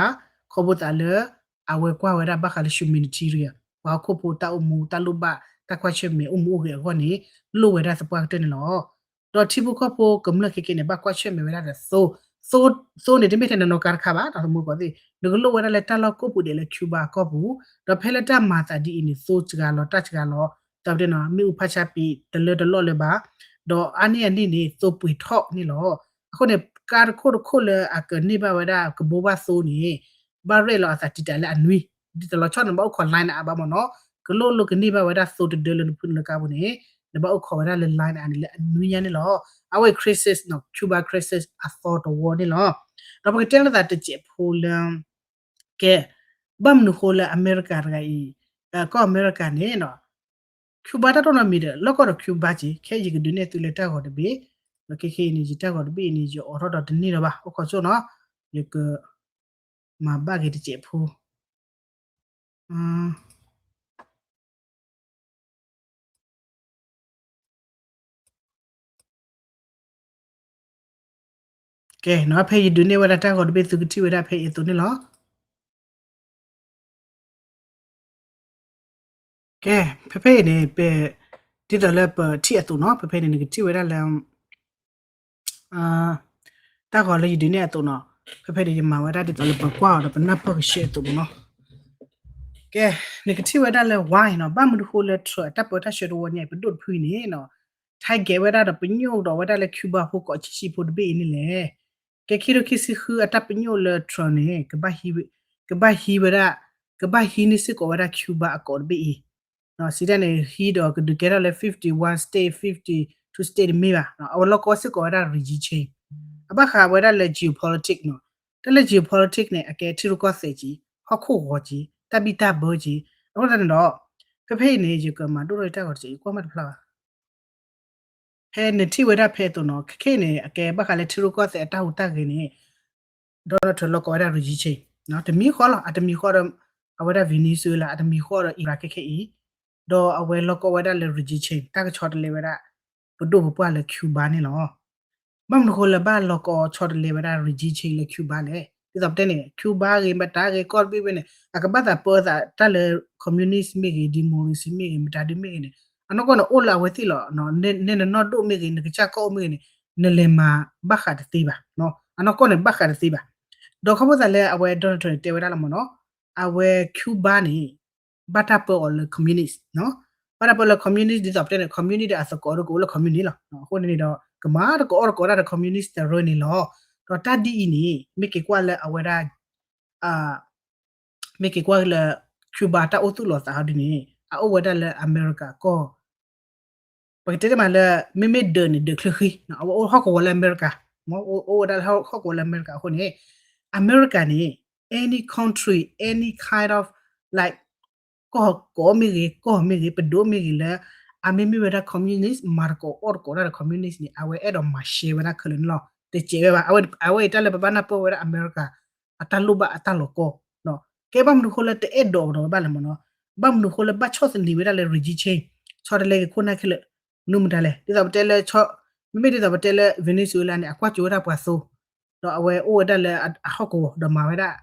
ခီဖျိသးလၢ အဝဲကွၢ်ဝဲဒၣ်ဘၣ်ဃးလၢ humanitarian ပှၤဟီၣ်ခိၣ်ဖိတၢ်အိၣ်မူတၢ်လိၣ်ဘၣ်တၢ်ကွၢ်ဆၢၣ်မဲာ်အိၣ်မူအိၣ်ဂဲၤအဂီၢ်န့ၣ် လိၣ်ဝဲဒၣ်သပှၢ်ကတၢၢ်န့ၣ်လီၤ. ဒီးထံဖိကီၢ်ဖိကမျၢၢ်ခဲခဲန့ၣ် ဘၣ်ကွၢ်ဆၢၣ်မဲာ်ဝဲဒၣ်ဒီးသိ, သိ, သိန့ၣ် တမ့ၢ်ထဲနနီၢ်ကါတခါဘၣ် ဒီးသမူကီၢ်သ့ၣ် နကလိၣ်ဝဲဒၣ်လၢတၢ်လီၢ်ကိးပူၤဒဲးလၢ Cuba အကီၢ်ပူၤ, ဒီးဖဲလၢတၢ်မၤသးဒ်အံၤန့ၣ် သိစှၤလီၤတၢ်စှၤလီၤ, ဒီးပတဲနီၤ မ့ၣ်အူဖးဆါပံးတလၢတလီၢ်လၢၤဘၣ်, ဒီးအါန့ၢ်အန့ၣ်န့ၣ် သိပှ့ၤထီၣ်န့ၣ်လီၤ. အဃိန့ၣ် ကါတခိၣ်တခိၣ်လၢအကန့ၢ်ဘၣ်ဝဲဒၣ်ကဘိဘၣ်သိန့ၣ် ဘၣ်ရဲၣ်လီၤအသးတံာ်တာ်လၢအနွံ, ဒ်သိးလီၤဆီန့ၣ် နဘၣ်အိၣ်ခိး line အါဘၣ်မ့ၢ်နီၤ, ကလိၣ်လိာ်ကန့ၢ်ဘၣ်ဝဲဒၣ်သိတဒၢလၢနဖုနလၢကါပူၤန့ၣ် နဘၣ်အိၣ်ခိးဝဲဒၣ်လၢ line အါန့ၣ်လၢအနွံညါန့ၣ်လီၤ. အဝဲ crisis နီၤ Cuba crisis အသီတဝီန့ၣ်လီၤ. ဒီးပကတဲလိာ်သးတစဲးဖိလၢ ကဲ, ဘၣ်မနုၤဃိလၢအမဲရကၤတဂၤအံၤ, ကီၢ်အမဲရကၤန့ၣ်နီၤ, Cuba တၢ်တိၢ်နီၣ်မံၤဒီး လီၢ်ကီၢ်ဒီး Cuba က့ၤ, ခဲအံၤယကဒုးနဲၣ်သုလၢတၢ်ဂီၤတဘ့ၣ်, ဒီးခဲခဲအံၤန့ၣ် ယတၢ်ဂီၤတဘ့ၣ်အံၤန့ၣ် ယအိးထီၣ်ဒီးတန့ၢ်လၢၤဘၣ်, အိၣ်ခိးဆိၣ်နီၤ, ယကမၤဘၣ်က့ၤတစဲးဖိ ကဲနီၤ, ဖဲယဒုးနဲၣ်ဝဲဒၣ်တၢ်ဂီၤတဘ့ၣ် သုကထံၣ်ဝဲဒၣ်ဖဲအံၤအသိးန့ၣ်လီၤ. ကဲ, ဖဲဖဲအံၤန့ၣ် ပ, ဒ်သိးလၢပထံၣ်အသိးနီၤ, ဖဲဖဲန့ၣ် နကထံၣ်ဝဲဒၣ်လၢ တၢ်ဂီၤလၢယဒုးနဲၣ်အသိးနီၤ, ဖဲဖဲန့ၣ် ယမၤဝဲဒၣ်ဒ်သိးလၢပကွၢ်အီၤဒီးပနၢ်ပၢၢ်ကဆှဲအသိးမ့ၢ်နီၤ. ကဲ, နကထံၣ်ဝဲဒၣ်လၢ why နီၤ, ဘၣ်မနုၤဃိလၢ Trump အတၢ်ပၢတၢ်ဆှၢတဝီညါအံၤ ပဒိၣ်တဖုအံၤန့ၣ်နီၤ, target ဝဲဒၣ်ဒီးပညိၣ်ဒီးဝဲဒၣ်လၢ Cuba ဖိကိးဆံးဆံးဖိတဘ့ၣ်အံၤန့ၣ်လဲၣ်. ကဲ ခံကထိခံဆံဃုအတၢ်ပညိၣ်လၢ Trump န့ၣ် ကဘၣ်ဟံးဝဲဒၣ်, ကဘၣ်ဟံးန့ၢ်စ့ၢ်ကီးဝဲဒၣ် Cuba အကိးတဘ့ၣ်အံၤ, စံးတၢ်န့ၣ် ဟံးဒီးကဒုးကဲထီၣ်လၢ fifty one state, fifty two state တမ့ၢ်ဘၣ်, အဝဲလီၢ်ကီစ့ၢ်ကီးဝဲဒၣ် regime change. အဘၣ်ဃးဝဲဒၣ်လၢ geopolitics နီၤ, တၢ်လၢ geopolitics န့ၣ် အကဲထံရူၢ်ကီၢ်သဲးက့ၤ, ဟီၣ်ခိၣ်ဂီၤက့ၤ, တၢ်ဘံၣ်တၢ်ဘၢက့ၤ, အဃိသတးန့ၣ်ဒီး ဖဲဖဲအံၤန့ၣ် ယကမၤဒိၣ်ထီၣ်ယတၢ်ဂီၤတစဲး ယကွၢ်မးတဖျါဘၣ် ဖဲနထံၣ်ဝဲဒၣ်ဖဲအသိးနီၤ, ခဲခဲအံၤန့ၣ် အကဲဘၣ်ဃးလၢထံရူၢ်ကီၢ်သဲးအတၢ်ဟူးတၢ်ဂဲၤန့ၣ် Donald Trump လီၢ်ကီဝဲဒၣ် regime change တမံၤဃီလီၤ, အတမံၤဃီဒီး အဝဲဒၣ် Venezuela အတမံၤဃီဒီး Iran ခဲခဲအံၤ, ဒီးအဝဲလီၢ်ကီဝဲဒၣ်လၢ regime change တၢ်ကဆီတလဲဝဲဒၣ် ပဒိၣ်ပပှၢ်လၢ Cuba န့ၣ်လီၤ. ဘၣ်မနုၤဃိလၢဘၣ်လီၢ်ကီဆီတလဲဝဲဒၣ် regime change လၢ Cuba လဲၣ်, ဒ်သိးပတဲန့ၣ် Cuba ဂ့ၤ မတၤဂ့ၤ ကီၢ်တဘ့ၣ်ဘ့ၣ်န့ၣ် အကဘၣ်သးပၢသးတၢ်လၢ communist မ့ၢ်ဂ့ၤ democracy မ့ၢ်ဂ့ၤ မတၤဒုမ့ၢ်ဂ့ၤန့ၣ် အနီၢ်ကီၢ်န့ၣ် အိၣ်လၢအဝဲသ့ၣ်လီၤ. နဲနနီၢ်ဒိၣ်မ့ၢ်ဂ့ၤ နကစၢ်ကီၢ်အိၣ်မ့ၢ်ဂ့ၤန့ၣ် နလဲၤမၤဘၣ်ဃးတသ့ဘၣ်, အနီၢ်ကီၢ်န့ၣ် ဘၣ်ဃးတသ့ဘၣ်. ဒီးခီဖျိသးလၢအဝဲ Donald Trump န့ၣ် တဲဝဲဒၣ်လီၤမ့ၢ်နီၤ, အဝဲ Cuba န့ၣ် ဘၣ်တၢ်ပၢအီၤလၢ communist နီၤ, ဘၣ်တၢ်ပၢလၢ communist ဒ်သိးပတဲန့ၣ် communist ဒီးအသကိးဒိၣ်ကအိၣ်လၢ communist လီၤ. အဃိန့ၣ်ဒီး ကမၤတကအီၣ်တကအီတၢ်ဒီး communist တရၢန့ၣ်လီၤ. ဒီးတၢ်ဒ်အံၤန့ၣ် မ့ၢ်က့ၤကွၢ်လၢအဝဲဒၣ် မ့ၢ်က့ၤကွၢ်လၢ Cuba တၢ်အိၣ်သူၣ်လီၤသးဟီဒ်န့ၣ် အအိၣ်ဝဲဒၣ်လၢအမဲရကၤကီၢ် ပကတဲတမံၤလၢ မ့မ့ၢ်ဒၢးန့ၣ် ဒၢးချၢဃံ, အဝဲအိၣ်ဟီၣ်ကဝီၤလၢအမဲရကၤ, အိၣ်ဝဲဒၣ်လၢဟီၣ်ကဝီၤလၢအမဲရကၤအဃိန့ၣ် အမဲရကၤန့ၣ် any country, any kind of, like, ကီၢ်ကိးမ့ၢ်ဂ့ၤ, ကီၢ်မ့ၢ်ဂ့ၤ, ပဒိၣ်မ့ၢ်ဂ့ၤလၢ အမ့မ့ၢ်ဝဲဒၣ် communist မၤတကအီၣ်တကအီတၢ်ဒီး communist န့ၣ် အဝဲအဲၣ်ဒိးမၤရှဲဝဲဒၣ်ခဲလၢာ်န့ၣ်လီၤ. တစဲးဝဲဘၣ်, အဝဲအံၤတၢ်လၢပဘၣ်နၢ်ပၢၢ်ဝဲဒၣ်အမဲရကၤ အတၢ်လိၣ်ဘၣ်အတၢ်လီၤကီၢ် ကဲဘၣ်မနုၤဃိလၢတအဲၣ်ဒိးကဒီးဝဲဘၣ်လဲၣ်မ့ၢ်နီၤ, ဘၣ်မနုၤဃိလၢဘၣ်ဆီၣ်သနံးဝဲဒၣ်လၢ regime change ဆီတလဲက့ၤခိၣ်နၢ်ခဲလၢာ်, မနုၤမတၤလဲၣ်, ဒ်သိးပတဲလၢ မ့မ့ၢ်ဒ်သိးပတဲလၢ Venezuela န့ၣ် အကွၢ်ကၠိဝဲဒၣ်ပှၤသိ, ဒီးအဝဲအိၣ်ဝဲဒၣ်လၢအဟီၣ်ကဝီၤ ဒီးမၤဝဲဒၣ်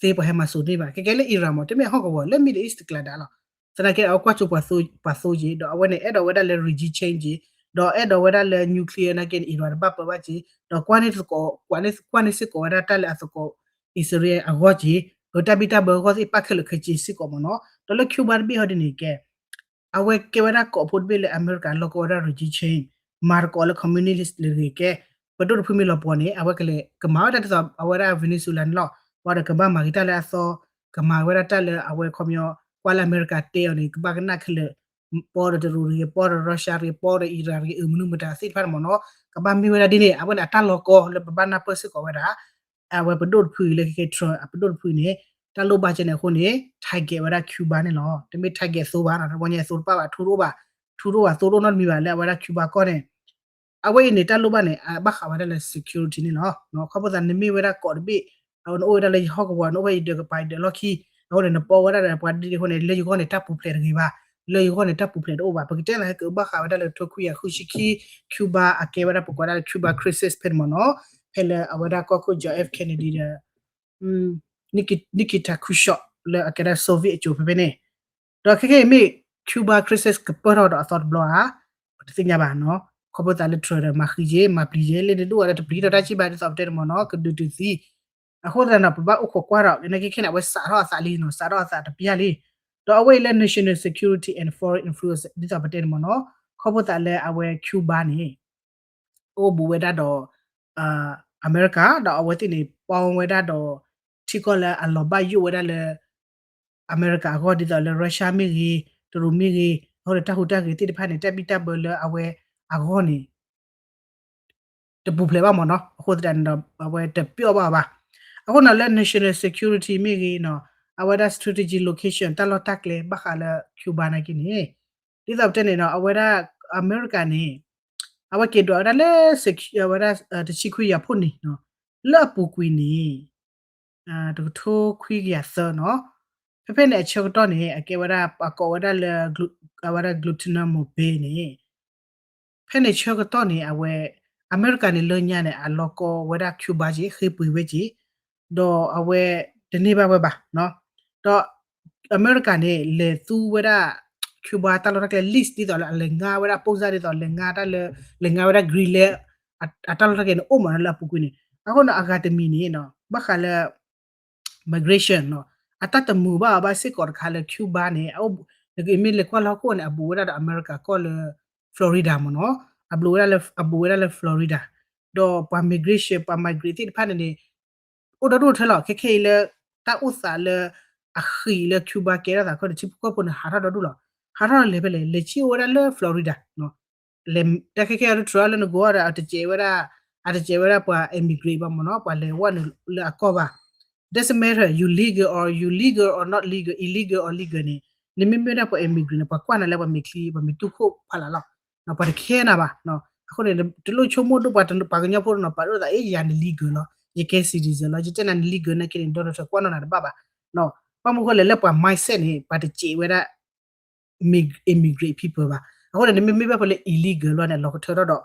သ့ပှၤဟဲမၤစိၤန့ၢ်ဘၣ်, ကဲကဲလၢ Iran မ့ၢ် တမ့ၢ်အဟီၣ်ကဝီၤ လၢ Middle East တကျါဒၣ်လီၤ. သနာ်က့ အဝဲကွၢ်စိပှၤသိက့ၤ ဒီးအဝဲန့ၣ် အဲၣ်ဒိးဝဲဒၣ်လၢ regime change က့ၤ, ဒီးအဲၣ်ဒိးဝဲဒၣ်လၢ nuclear နာ်က့န့ၣ် Iran တဘၣ်ပၢဘၣ်က့ၤ, ဒီးကွၢ်န့ၢ်သကိး ကွၢ်န့ၢ်စ့ၢ်ကီးဝဲဒၣ်တၢ်လၢအသကိး Israel အဂီၢ်က့ၤ, ဒီးတၢ်ဘံၣ်တၢ်ဘၢအဂီၢ်သ့ၣ်တဖၣ်ခဲလၢာ်ခဲဆ့စ့ၢ်ကီးမ့ၢ်နီၤ. ဒီးလၢ Cuba တဘ့ၣ်ဟီဒ်န့ၣ်ကဲ အဝဲကဲဝဲဒၣ်ကီးဖိတဘ့ၣ်လၢအမဲရကၤလီၢ်ကီဝဲဒၣ် regime change မၤသကိးလၢ communist လၢဂ့ၤကဲ, ပဒိၣ်တဖုမ့ၢ်လီၤပှီၤန့ၣ် အဝဲကလဲၤကမၤဝဲဒၣ်ဒ်သိးအဝဲဒၣ် Venezuela န့ၣ်လီၤ. ဝံၤဒီးကဘၣ်မၤက့ၤတၢ်လၢအသီ, ကမၤဝဲဒၣ်တၢ်လၢအဝဲခီပညီ ကွၢ်လၢအမဲရကၤတဲအီၤန့ၣ် ကဘၣ်ကနၣ်ခဲလၢာ်, ပီဒီးတရူးတဂ့ၤ, ပီဒီး Russia တဂ့ၤ, ပီဒီး Iran တဂ့ၤ, အမနုၤမတၤသ့ၣ်တဖၣ်န့ၣ်မ့ၢ်နီၤ, ကဘၣ်မ့ၢ်ဝဲဒၣ်ဒ်န့ၣ် အဝဲန့ၣ်အတၢ်လီၤကီလၢပဘၣ်နၢ်ပၢၢ်စ့ၢ်ကီးဝဲဒၣ် အဝဲပဒိၣ်တဖုအံၤလၢခဲခဲ Trump အပဒိၣ်တဖုအံၤန့ၣ် တၢ်လိၣ်ဘၣ်ကဲန့ၣ်အဃိန့ၣ် target ဝဲဒၣ် Cuba န့ၣ်လီၤ. တမ့ၢ် target သိဘၣ်နီၤ, တဝီညါသိတပၣ်ဘၣ် ထူတအိၣ်ဘၣ်, ထူတအိၣ်ဘၣ် သိတအိၣ်နီတမံၤဘၣ်လၢအဝဲဒၣ် Cuba ကီၢ်န့ၣ် အဝဲအံၤန့ၣ် တၢ်လိၣ်ဘၣ်န့ၣ် အဘၣ်ဃးဝဲဒၣ်လၢ security န့ၣ်လီၤ. ခီဖျိသးနမ့ၢ်ဝဲဒၣ်ကီးတဘ့ၣ်, နအိၣ်ဝဲဒၣ်လၢယဟီၣ်ကဝီၤ နအိၣ်ဝဲယဒၢးကပၤယဒၢးလီၢ်ခံ, အဃိန့ၣ် နပီဝဲဒၣ်ဒီးပှၤဒ်အဃိန့ၣ် လၢယဂီၢ်န့ၣ် တၢ်ပူၤဖျဲးတဂ့ၤဘၣ်, လၢယဂီၢ်န့ၣ် တၢ်ပူၤဖျဲးတအိၣ်ဘၣ်. ပကတဲသးဟဲက့ၤဘၣ်ဃးဝဲဒၣ်လၢ ထိခွံကယၤဃုဆံခံ Cuba အကဲဝဲဒၣ်ပကွၢ်ဒၣ်လၢ Cuba crisis ဖဲန့ၣ်မ့ၢ်နီၤ, ဖဲလၢအဝဲဒၣ်ကီၢ်ခိၣ် John F Kennedy ဒီး Nikita Khrushchev လၢအကဲဒၣ် Soviet အစိၤဖဲဖဲန့ၣ်, ဒီးခဲခဲအံၤမ့ၢ် Cuba crisis ကပၢၢ်ထီၣ်ဒီးအသီတဘျီဧါ, ပတသ့ၣ်ညါဘၣ်နီၤ. ခီဖျိသးလၢ Trump ဒီးမၤဃံယ့ မၤပျံၤယ့ လၢနဒိၣ်အီၤလၢတပျံၤထီၣ်တၢ်စံးဘၣ်ဒ်သိးပတဲန့ၣ်မ့ၢ်နီၤ ကဒုးတုၤသံ, အဃိသတးဒီး ပဘၣ်အိၣ်ခိးကွၢ်ဒီး နာ်က့ခဲန့ၣ် အဝဲစးထီၣ်အသးလံနီၤ, စးထီၣ်အသးတပျၢ်လံ, ဒီးအဝဲအံၤလၢ national security and foreign influence ဒ်သိးပတဲန့ၣ်မ့ၢ်နီၤ, ခီဖျိသးလၢအဝဲ Cuba န့ၣ် အိၣ်ဘူးဝဲဒၣ်ဒီး အမဲရကၤ ဒီးအဝဲသ့ၣ်န့ၣ် ပီဝဲဒၣ်ဒီး ထံကီၢ်လၢအလီၤဘၣ်ယိၣ်ဝဲဒၣ်လၢ အမဲရကၤအဂီၢ် ဒ်သိးလၢ Russia မ့ၢ်ဂ့ၤ, တရူးမ့ၢ်ဂ့ၤ, အဃိန့ၣ် တၢ်ဟူးတၢ်ဂဲၤသ့ၣ်တဖၣ်န့ၣ် တၢ်ဘံၣ်တၢ်ဘၢလၢအဝဲအဂီၢ်န့ၣ် တပူၤဖျဲးဘၣ်မ့ၢ်နီၤ. အဃိသတးန့ၣ်ဒီး အဝဲတပျီၣ်ဘၣ်ဘၣ်. အဃိန့ၣ်လၢ national security မ့ၢ်ဂ့ၤနီၤ, အဝဲဒၣ် strategic location တၢ်လီၢ်တၢ်ကျဲဘၣ်ဃးလၢ Cuba နာ်က့န့ၣ် ဒ်သိးပတဲန့ၣ်နီၤ အဝဲဒၣ် အမဲရကၤန့ၣ် အဝဲက့ၤဒွးဝဲဒၣ်လၢ အဝဲဒၣ် တဆံခွံကယၤဖှိၣ်နံၣ်နီၤ, လၢအပူၤကွံာ်န့ၣ် တကထိခွံကယၤသၢနီၤ, ဖဲဖဲန့ၣ်အဆၢကတီၢ်န့ၣ် အကဲဝဲဒၣ် အကိးဝဲဒၣ်လၢ အဝဲဒၣ် Guantanamo Bay န့ၣ် ဖဲန့ၣ်ဆၢကတီၢ်န့ၣ် အဝဲ အမဲရကၤန့ၣ်လၢညါန့ၣ် အလီၤကီဝဲဒၣ် Cuba က့ၤ ဃ့ပှ့ၤဝဲက့ၤ, ဒီးအဝဲတန့ၢ်ဘၣ်ဝဲဘၣ်နီၤ, ဒီးအမဲရကၤန့ၣ် လဲၤသူဝဲဒၣ် Cuba တၢ်လီၢ်တၢ်ကျဲ lease ဒ်သိးလၢအလဲၤငါဝဲဒၣ် ပိၢ်စၢ် ဒ်သိးလဲၤငါတၢ်လၢ လဲၤငါဝဲဒၣ် Greenland အတၢ်လီၢ်တၢ်ကျဲန့ၣ် အိၣ်မးနီၤလၢအပူၤကွံာ်န့ၣ်, အဃိန့ၣ် အဂၤတမံၤန့ၣ်နီၤ ဘၣ်ဃးလၢ migration နီၤ, အတၢ်တမုာ်ဘၣ်အီၤဘၣ်စ့ၢ်ကီးတခါလၢ Cuba န့ၣ် နမ့ၢ်လဲၤကွၢ်လၢဟီၣ်ခိၣ်န့ၣ် အဘူးဝဲဒၣ်ဒီးအမဲရကၤကီၢ်လၢ Florida မ့ၢ်နီၤ, အဘူးဝဲဒၣ်လၢ အဘူးဝဲဒၣ်လၢ Florida, ဒီးပှၤ migration ပှၤ migrate သ့ၣ်တဖၣ်န့ၣ်န့ၣ် အိၣ်ဒီဒူၣ်ထဲလီၤ. ခဲခဲအံၤလၢ တၢ်အိၣ်သးလၢ အဃံးလၢ Cuba ကဲထီၣ်သးခီန့ၣ် ထံဖိကီၢ်ဖိန့ၣ် ဟးထီၣ်ဒီဒူၣ်လီၤ. ဟးထီၣ်လဲၤဖဲလဲၣ်, လဲၤစံၣ်အိၣ်ဝဲဒၣ်လၢ Florida တၢ်ခဲခဲအံၤ Trump လၢနဂီၢ်ဒီး အတစဲးဝဲဒၣ်, အတစဲးဝဲဒၣ်ပှၤ immigrant ဘၣ်မ့ၢ်နီၤ, ပှၤလဲၤဝဲလၢအကီၢ်ဘၣ်. Doesn't matter you legal or you legal or not legal, illegal or legal န့ၣ်, နမ့မ့ၢ်ဒၣ်ပှၤ immigrant န့ၣ် ပှၤကွၢ်နၤလၢပှၤမဲာ်ချံ ပှၤမဲာ်တူၢ်ခိၣ်ဖးလးလီၤ. ပှၤတခဲနၤဘၣ်. အဃိန့ၣ် တလိၣ်ဆိကမိၣ်ဒိၣ်ပှၤ ပှၤကညီဖိတနီၤ ပာ်ဒိၣ်သး အ့ ယၤန legal လီၤ, ယကဲ citizen လီၤ, ယတဲနၤန legal နာ်က့န့ၣ် Donald Trump ကွၢ်နီၣ်နၤတဘၣ်ဘၣ်. ဘၣ်မနုၤဃိလဲၣ် လၢပှၤ mindset န့ၣ် ပှၤတစဲးဝဲဒၣ် immigrant people ဘၣ်. အဃိန့ၣ် နမ့မ့ၢ်ဘၣ်ဖဲလၢ illegal လီၤန့ၣ် လီၤကထၢထီၣ်ဒီး,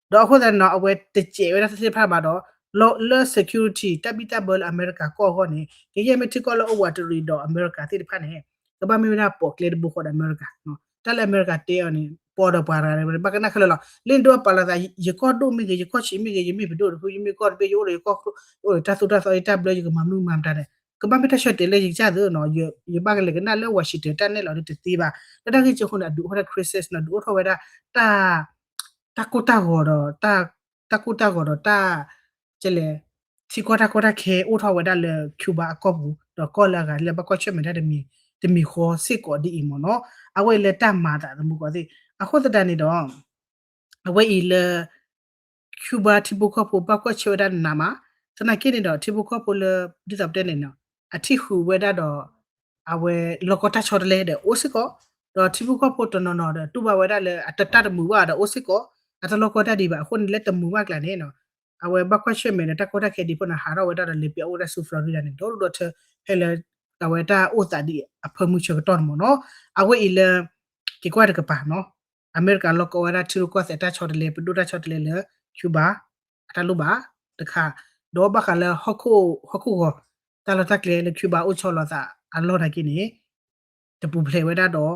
ဒီးအဃိသတးန့ၣ်နီၤ အဝဲတစဲးဝဲဒၣ်သ့ၣ်တဖၣ်ဘၣ်ဒီး, လၢ security တၢ်ဘံၣ်တၢ်ဘၢလၢအမဲရကၤကီၢ်အဂီၢ်န့ၣ် ကယဲၢ်မ့ၢ်ထံကီၢ်လၢအိၣ်ဝးတရံးဒီးအမဲရကၤသ့ၣ်တဖၣ်န့ၣ် ကဘၣ်မ့ၢ်ဝဲဒၣ်ပိာ်ကျဲတဘိဃီဒီးအမဲရကၤ. တၢ်လၢအမဲရကၤတဲအီၤန့ၣ် ပီဒီးပှၤရၤန့ၣ် ဘၣ်ကနၣ်ခဲလၢာ်လီၤ. လၢနဒိၣ်ပာ်လီၤသး ယကီၢ်ဒိၣ်မ့ၢ်ဂ့ၤ, ယကီၢ်ဆံးမ့ၢ်ဂ့ၤ, ယမ့ၢ်ပဒိၣ်တဖု, ယမ့ၢ်ကီၢ်တဘ့ၣ်, ယအိၣ်ဒီးယကီၢ်, အိၣ်ဒီးတၢ်သိၣ်တၢ်သီ, ယတၢ်ဘျၢ, ယကမၤမနုၤမၤမတၤန့ၣ် ကဘၣ်မ့ၢ်တၢ်ဆၢတဲာ်လၢယကစၢ်သ့နီၤ, ယဘၣ်ကလဲၤကနၣ်လၢ Washington တၢ်နဲၣ်လီၤဒ်တသ့ဘၣ်. လၢတၢ်ဂ့ၢ်ကၢအဃိန့ၣ် အဒုးအိၣ်ထီၣ် crisis နီၤ, ဒုးအိၣ်ထီၣ်ဝဲဒၣ် တၢ် တၢ်ကိၢ်တၢ်ဂီၤဒီး တၢ် တၢ်ကိၢ်တၢ်ဂီၤဒီးတၢ် ကလဲၣ် ထံကီၢ်တၢ်ကီတၢ်ခဲအိၣ်ထီၣ်ဝဲဒၣ်လၢ Cuba အကီၢ်ပူၤ ဒီးကီၢ်လၢအဂၤလၢဘၣ်ကွၢ်ဆၢၣ်မဲာ်တၢ်တမံၤဃီစ့ၢ်ကီးဒ်အံၤမ့ၢ်နီၤ. အဝဲအံၤလၢတၢ်မၤအသးသမူကီးသ့ၣ် အဃိသတးန့ၣ်ဒီး အဝဲအံၤလၢ Cuba ထံဖိကီၢ်ဖိဘၣ်ကွၢ်ဆၢၣ်ဝဲဒၣ်နးမး, သနာ်က့န့ၣ်ဒီး ထံဖိကီၢ်ဖိလၢ ဒ်သိးပတဲန့ၣ်နီၤ အထံၣ်ဃုာ်ဝဲဒၣ်ဒီး အဝဲလီၢ်ကီၢ်တၢ်ဆီတလဲဒီးအိၣ်စ့ၢ်ကီး, ဒီးထံဖိကီၢ်ဖိတနီၤနီၤဒီးတူၢ်ဘၣ်ဝဲဒၣ်လၢအတၢ်တမုာ်ဘၣ်ဒီးအိၣ်စ့ၢ်ကီး, အတလီၢ်ကီၢ်တၢ်ဒံးဘၣ်အဃိန့ၣ် လၢတမုာ်ဘၣ်ကျါန့ၣ်နီၤ အဝဲဘၣ်ကွၢ်ဆၢၣ်မဲာ်ဒီးတၢ်ကီတၢ်ခဲဒံးဖိန့ၣ် ဟးထီၣ်ဝဲဒၣ်ဒီးလဲၤပၠးအိၣ်ဝဲဒၣ်ဆူ Florida န့ၣ် ဒီဒူၣ်ဒီထၢ ဖဲလၢ အဝဲတၢ်အိၣ်သးဒ်အဖၢမုၢ်ဆၢကတီၢ်န့ၣ်မ့ၢ်နီၤ. အဝဲအံၤလၢ က့ၤကွၢ်တကပၤနီၤ အမဲရကၤလီၢ်ကီၢ်ဝဲဒၣ်ထံရူၢ်ကီၢ်သဲးတၢ်ဆီတလဲ ပဒိၣ်တၢ်ဆီတလဲလၢ Cuba အတၢ်လိၣ်ဘၣ်တခါ, ဒီးဘၣ်ဃးလၢ ဟီၣ်ခိၣ်ဂီၤ တၢ်လီၢ်တၢ်ကျဲလၢ Cuba အိၣ်ဆီလီၤသးအလီၢ်နာ်က့န့ၣ် တပူၤဖျဲးဝဲဒၣ်ဒီး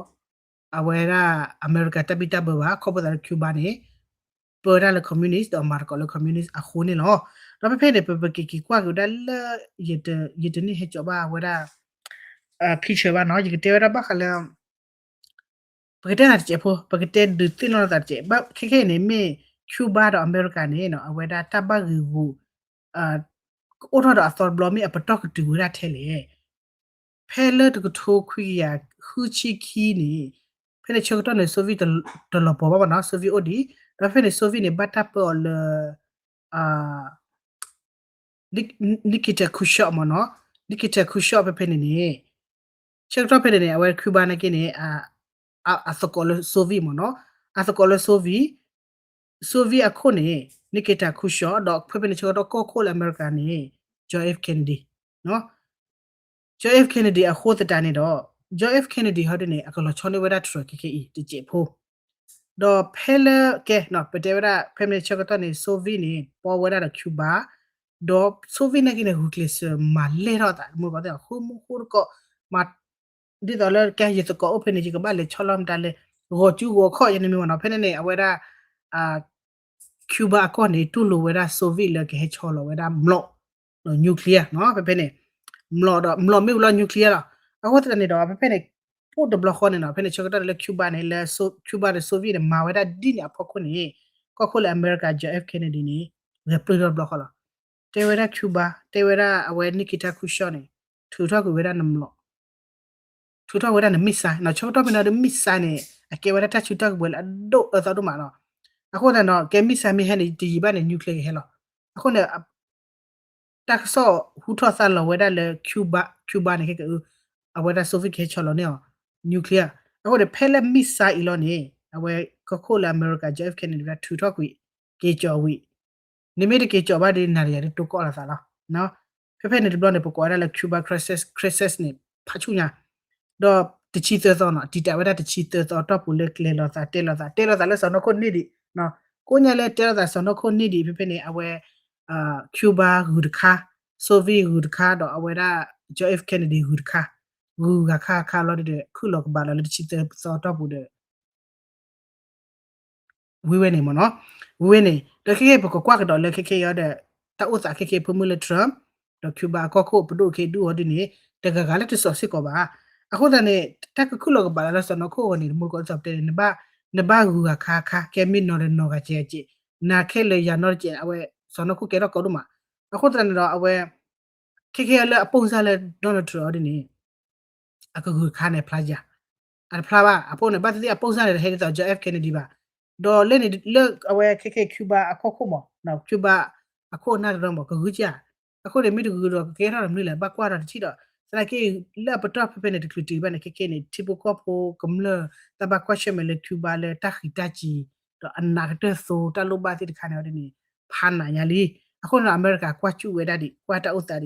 အဝဲဒၣ်အမဲရကၤတၢ်ဘံၣ်တၢ်ဘၢဘၣ် ခီဖျိသးလၢ Cuba န့ၣ် ပၢဝဲဒၣ်လၢ communist ဒီးမၤသကိးလၢ communist အဃိန့ၣ်လီၤ. ဒီးဖဲဖဲန့ၣ် ပပက့ၤက့ၤကွၢ်က့ၤဝဲဒၣ်လၢ ယတန့ၢ်ဟဲကၠီဘၣ်ဝဲဒၣ် picture ဘၣ်နီၤ ယကတဲဝဲဒၣ်ဘၣ်ဃးလၢ ပကတဲသးတစဲးဖိ ပကတဲဒုးသ့ၣ်နီၣ်လိာ်သးတစဲး ခဲခဲအံၤန့ၣ်မ့ၢ် Cuba ဒီးအမဲရကၤန့ၣ် အဝဲဒၣ်တၢ်ဘၣ်ဂ့ၤဂူာ် အိၣ်ထီၣ်ဒီးအသီတဘျီမ့ၢ်အပတီၢ်ကတုၤဝဲဒၣ်ထဲလဲၣ်. ဖဲလၢတကထိခွံကယၤဃုဆံခံန့ၣ် ဖဲန့ၣ်ဆၢကတီၢ်န့ၣ် Soviet တလီၤပှီၤဘၣ်ဘၣ်နီၤ Soviet အိၣ်ဒံး ဒီးဖဲန့ၣ် Soviet န့ၣ် ဘၣ်တၢ်ပၢအီၤလၢ Nikita Khrushchev မ့ၢ်နီၤ Nikita Khrushchev ဖဲဖဲန့ၣ်န့ၣ် ဆၢကတီၢ်ဖဲန့ၣ်န့ၣ် အဝဲ Cuba နာ်က့န့ၣ် အသကိးလၢ Soviet မ့ၢ်နီၤ အသကိးလၢ Soviet Soviet အခိၣ်န့ၣ် Nikita Khrushchev ဒီးဖဲဖဲန့ၣ်ဆၢကတီၢ်ကီၢ်ခိၣ်လၢအမဲရကၤန့ၣ် John F Kennedy နီၤ John F Kennedy အဃိသတးန့ၣ်ဒီး John F Kennedy ဟီဒ်န့ၣ် အကလီၤဆီန့ၢ်ဝဲဒၣ် Trump ခဲခဲအံၤတစဲးဖိ ဒီးဖဲလၢကဲ ပတဲဝဲဒၣ် ဖဲမ့ၢ်ဆၢကတီၢ်န့ၣ် Soviet န့ၣ် ပီဝဲဒၣ်ဒီး Cuba ဒီး Soviet နာ်က့န့ၣ် ဂုာ်ကျဲးစၢးမၤလဲၢ်ထီၣ်အသး မ့ၢ်ကီးသ့ၣ် ဃိမူဃိတကီး မၤ ဒ်သိးလၢကဲယသကိးအိၣ်ဖဲန့ၣ် ယကဘၣ်လဲၤဆီလီၤမတၤလဲၣ် ဂီၤကၠူဂီၤခီၣ်ယန့ၣ်မ့ၢ်မ့ၢ်နီၤ ဖဲန့ၣ်န့ၣ် အဝဲဒၣ် Cuba အကီၢ်န့ၣ် တူၢ်လိာ်ဝဲဒၣ် Soviet လၢကဟဲဆီလီၤဝဲဒၣ်မျိာ် nuclear နီၤ ဖဲဖဲန့ၣ် မျိာ်ဒီး မျိာ်မ့ၢ်ဝံၤလီၤ nuclear လီၤ. အဃိသတးန့ၣ်ဒီး ဖဲဖဲန့ၣ် အိၣ်တဘျီဃီန့ၣ်နီၤ ဖဲန့ၣ်ဆၢကတီၢ်လၢ Cuba န့ၣ် လၢ Cuba ဒီး Soviet န့ၣ် မၤဝဲဒၣ်ဒ်န့ၣ်အဖီခိၣ်န့ၣ် ကီၢ်ခိၣ်လၢအမဲရကၤ John F Kennedy န့ၣ် ဂဲၤပျုၢ်ထီၣ်တဘျီဃီလီၤ. တဲဝဲဒၣ် Cuba တဲဝဲဒၣ်အဝဲ Nikita Khrushchev န့ၣ် ထုးထီၣ်ကွံာ်ဝဲဒၣ်နမျိာ် ထုးထီၣ်ဝဲဒၣ်န missile နီၤ ဆၢကတီၢ်ဖဲန့ၣ်ဒီး missile န့ၣ် အကဲဝဲဒၣ်တၢ်စုတၢ်ကဝဲၤလၢအဒိၣ်အသီဒိၣ်မးနီၤ. အဃိသတးဒီး ကဲ missile မ့ၢ်ဟဲန့ၣ် တယံာ်ဘၣ်န့ၣ် nuclear ကဟဲလီၤ. အဃိန့ၣ် တၢ်ကစီၣ်ဟူထီၣ်သါလီၤဝဲဒၣ်လၢ Cuba န့ၣ် ခဲက အဝဲဒၣ် Soviet ကဟဲဆီလီၤန့ၢ်အီၤ nuclear အဃိန့ၣ် ဖဲလၢ missile အံၤလီၤန့ၣ် အဝဲကီၢ်ခိၣ်လၢအမဲရကၤ John F Kennedy ဝဲဒၣ်ထုးထီၣ်ကွံာ် က့ၤကၠီၤဝံၤ န့ၣ်မ့ၢ်တက့ၤကၠီၤဘၣ်ဒီး နၤဒီးယၤဒ်တိကီၢ်လိာ်သးလီၤ. ဖဲဖဲန့ၣ်တဘျီန့ၣ် ပကိးဝဲဒၣ်လၢ Cuba crisis န့ၣ် ဖးဆူညါ ဒီးတဆံသၢသီနီၤ တံာ်တာ်ဝဲဒၣ်တဆံသၢသီတီၢ်ပူၤလၢကျဲၤလိာ်သး တဲလိာ်သး တဲလိာ်သးလၢစီၤနီၢ်ခိၣ်န့ၢ်ဒံး ကိးညါလၢတဲလိာ်သးစီၤနီၢ်ခိၣ်န့ၢ်ဒံး ဖဲဖဲန့ၣ် အဝဲ Cuba ဂုၤတခါ Soviet ဂုၤတခါ ဒီးအဝဲဒၣ် John F Kennedy ဂုၤတခါ ဂုၤဂၤခါခါလီၤဒီး ခုၣ်လီၤကဘၣ်လီၤလၢတဆံသၢသီတီၢ်ပူၤဒီး ဝံၤဝဲန့ၣ်မ့ၢ်နီၤ ဝံၤဝဲန့ၣ် ဒီးခဲခဲပကကွၢ်ကဒီးလၢခဲခဲအံၤဒီး တၢ်အိၣ်သးခဲခဲဖိမုၣ်လၢ Trump ဒီး Cuba အကီၢ်ခိၣ်ပဒိၣ်ခဲဒူၣ်အီၤဒ်န့ၣ် တဂၤဂၤလၢတစိာ်စ့ၢ်ကီးဘၣ်. အဃိသတးန့ၣ် တၢ်ကခုၣ်လီၤကဘၣ်လၢစီၤနီၢ်ခိၣ်အဂီၢ်န့ၣ် တမူတကိးဒ်သိးပတဲန့ၣ် နဘၣ်ဂုၤဂၤခါခါ ကဲမ့ၢ်နီၤဒီးနီၤဂၤစဲးဂၤစဲး နၤခဲလၢာ်ယၤနီတစဲး အဝဲစီၤနီၢ်ခိၣ်ကဲထီၣ်ကီဒိၣ်မး. အဃိသတးန့ၣ်ဒီးအဝဲ ခဲခဲအံၤလၢအပိၢ်စၢ်လၢ Donald Trump အီၤဒ်န့ၣ် အကဂုၤခါန့ၣ်ဖျါယၤ အတဖျါဘၣ် အဖိန့ၣ် ဘၣ်သ့ၣ်သ့ၣ်အပိၢ်စၢ်န့ၣ် တဟဲဒ်သိး John F Kennedy ဘၣ်. ဒီးလၢန့ၣ်လၢအဝဲခဲခဲ Cuba အကီၢ်ခိၣ်မး Cuba အခိၣ်အနၢ်တရီမး ကဂုၤကၢ် အဃိန့ၣ် မ့ၢ်တဂုၤဒီးကကဲထီၣ်တမနုၤလဲၣ် ဘၣ်ကွၢ်ဒီးတထံၣ်ဒီး သနာ်က့ လၢအပတီၢ်ဖဲဖဲန့ၣ် တချုးတုၤဘၣ်န့ၣ် ခဲခဲန့ၣ် ထံဖိကီၢ်ဖိကမျၢၢ် တၢ်ဘၣ်ကွၢ်ဆၢၣ်မဲာ်လၢ Cuba လၢတၢ်ဃံးတၢ်စှၤ ဒီးအနးကတၢၢ်သိ တၢ်လိၣ်ဘၣ်သ့ၣ်တခါန့ၣ်အီၤဒ်န့ၣ် ဖးနးညါလံ. အဃိန့ၣ်ဒီး အမဲရကၤကွၢ်စူၣ်ဝဲဒၣ်ဒံး ကွၢ်တၢ်အိၣ်သးဒံး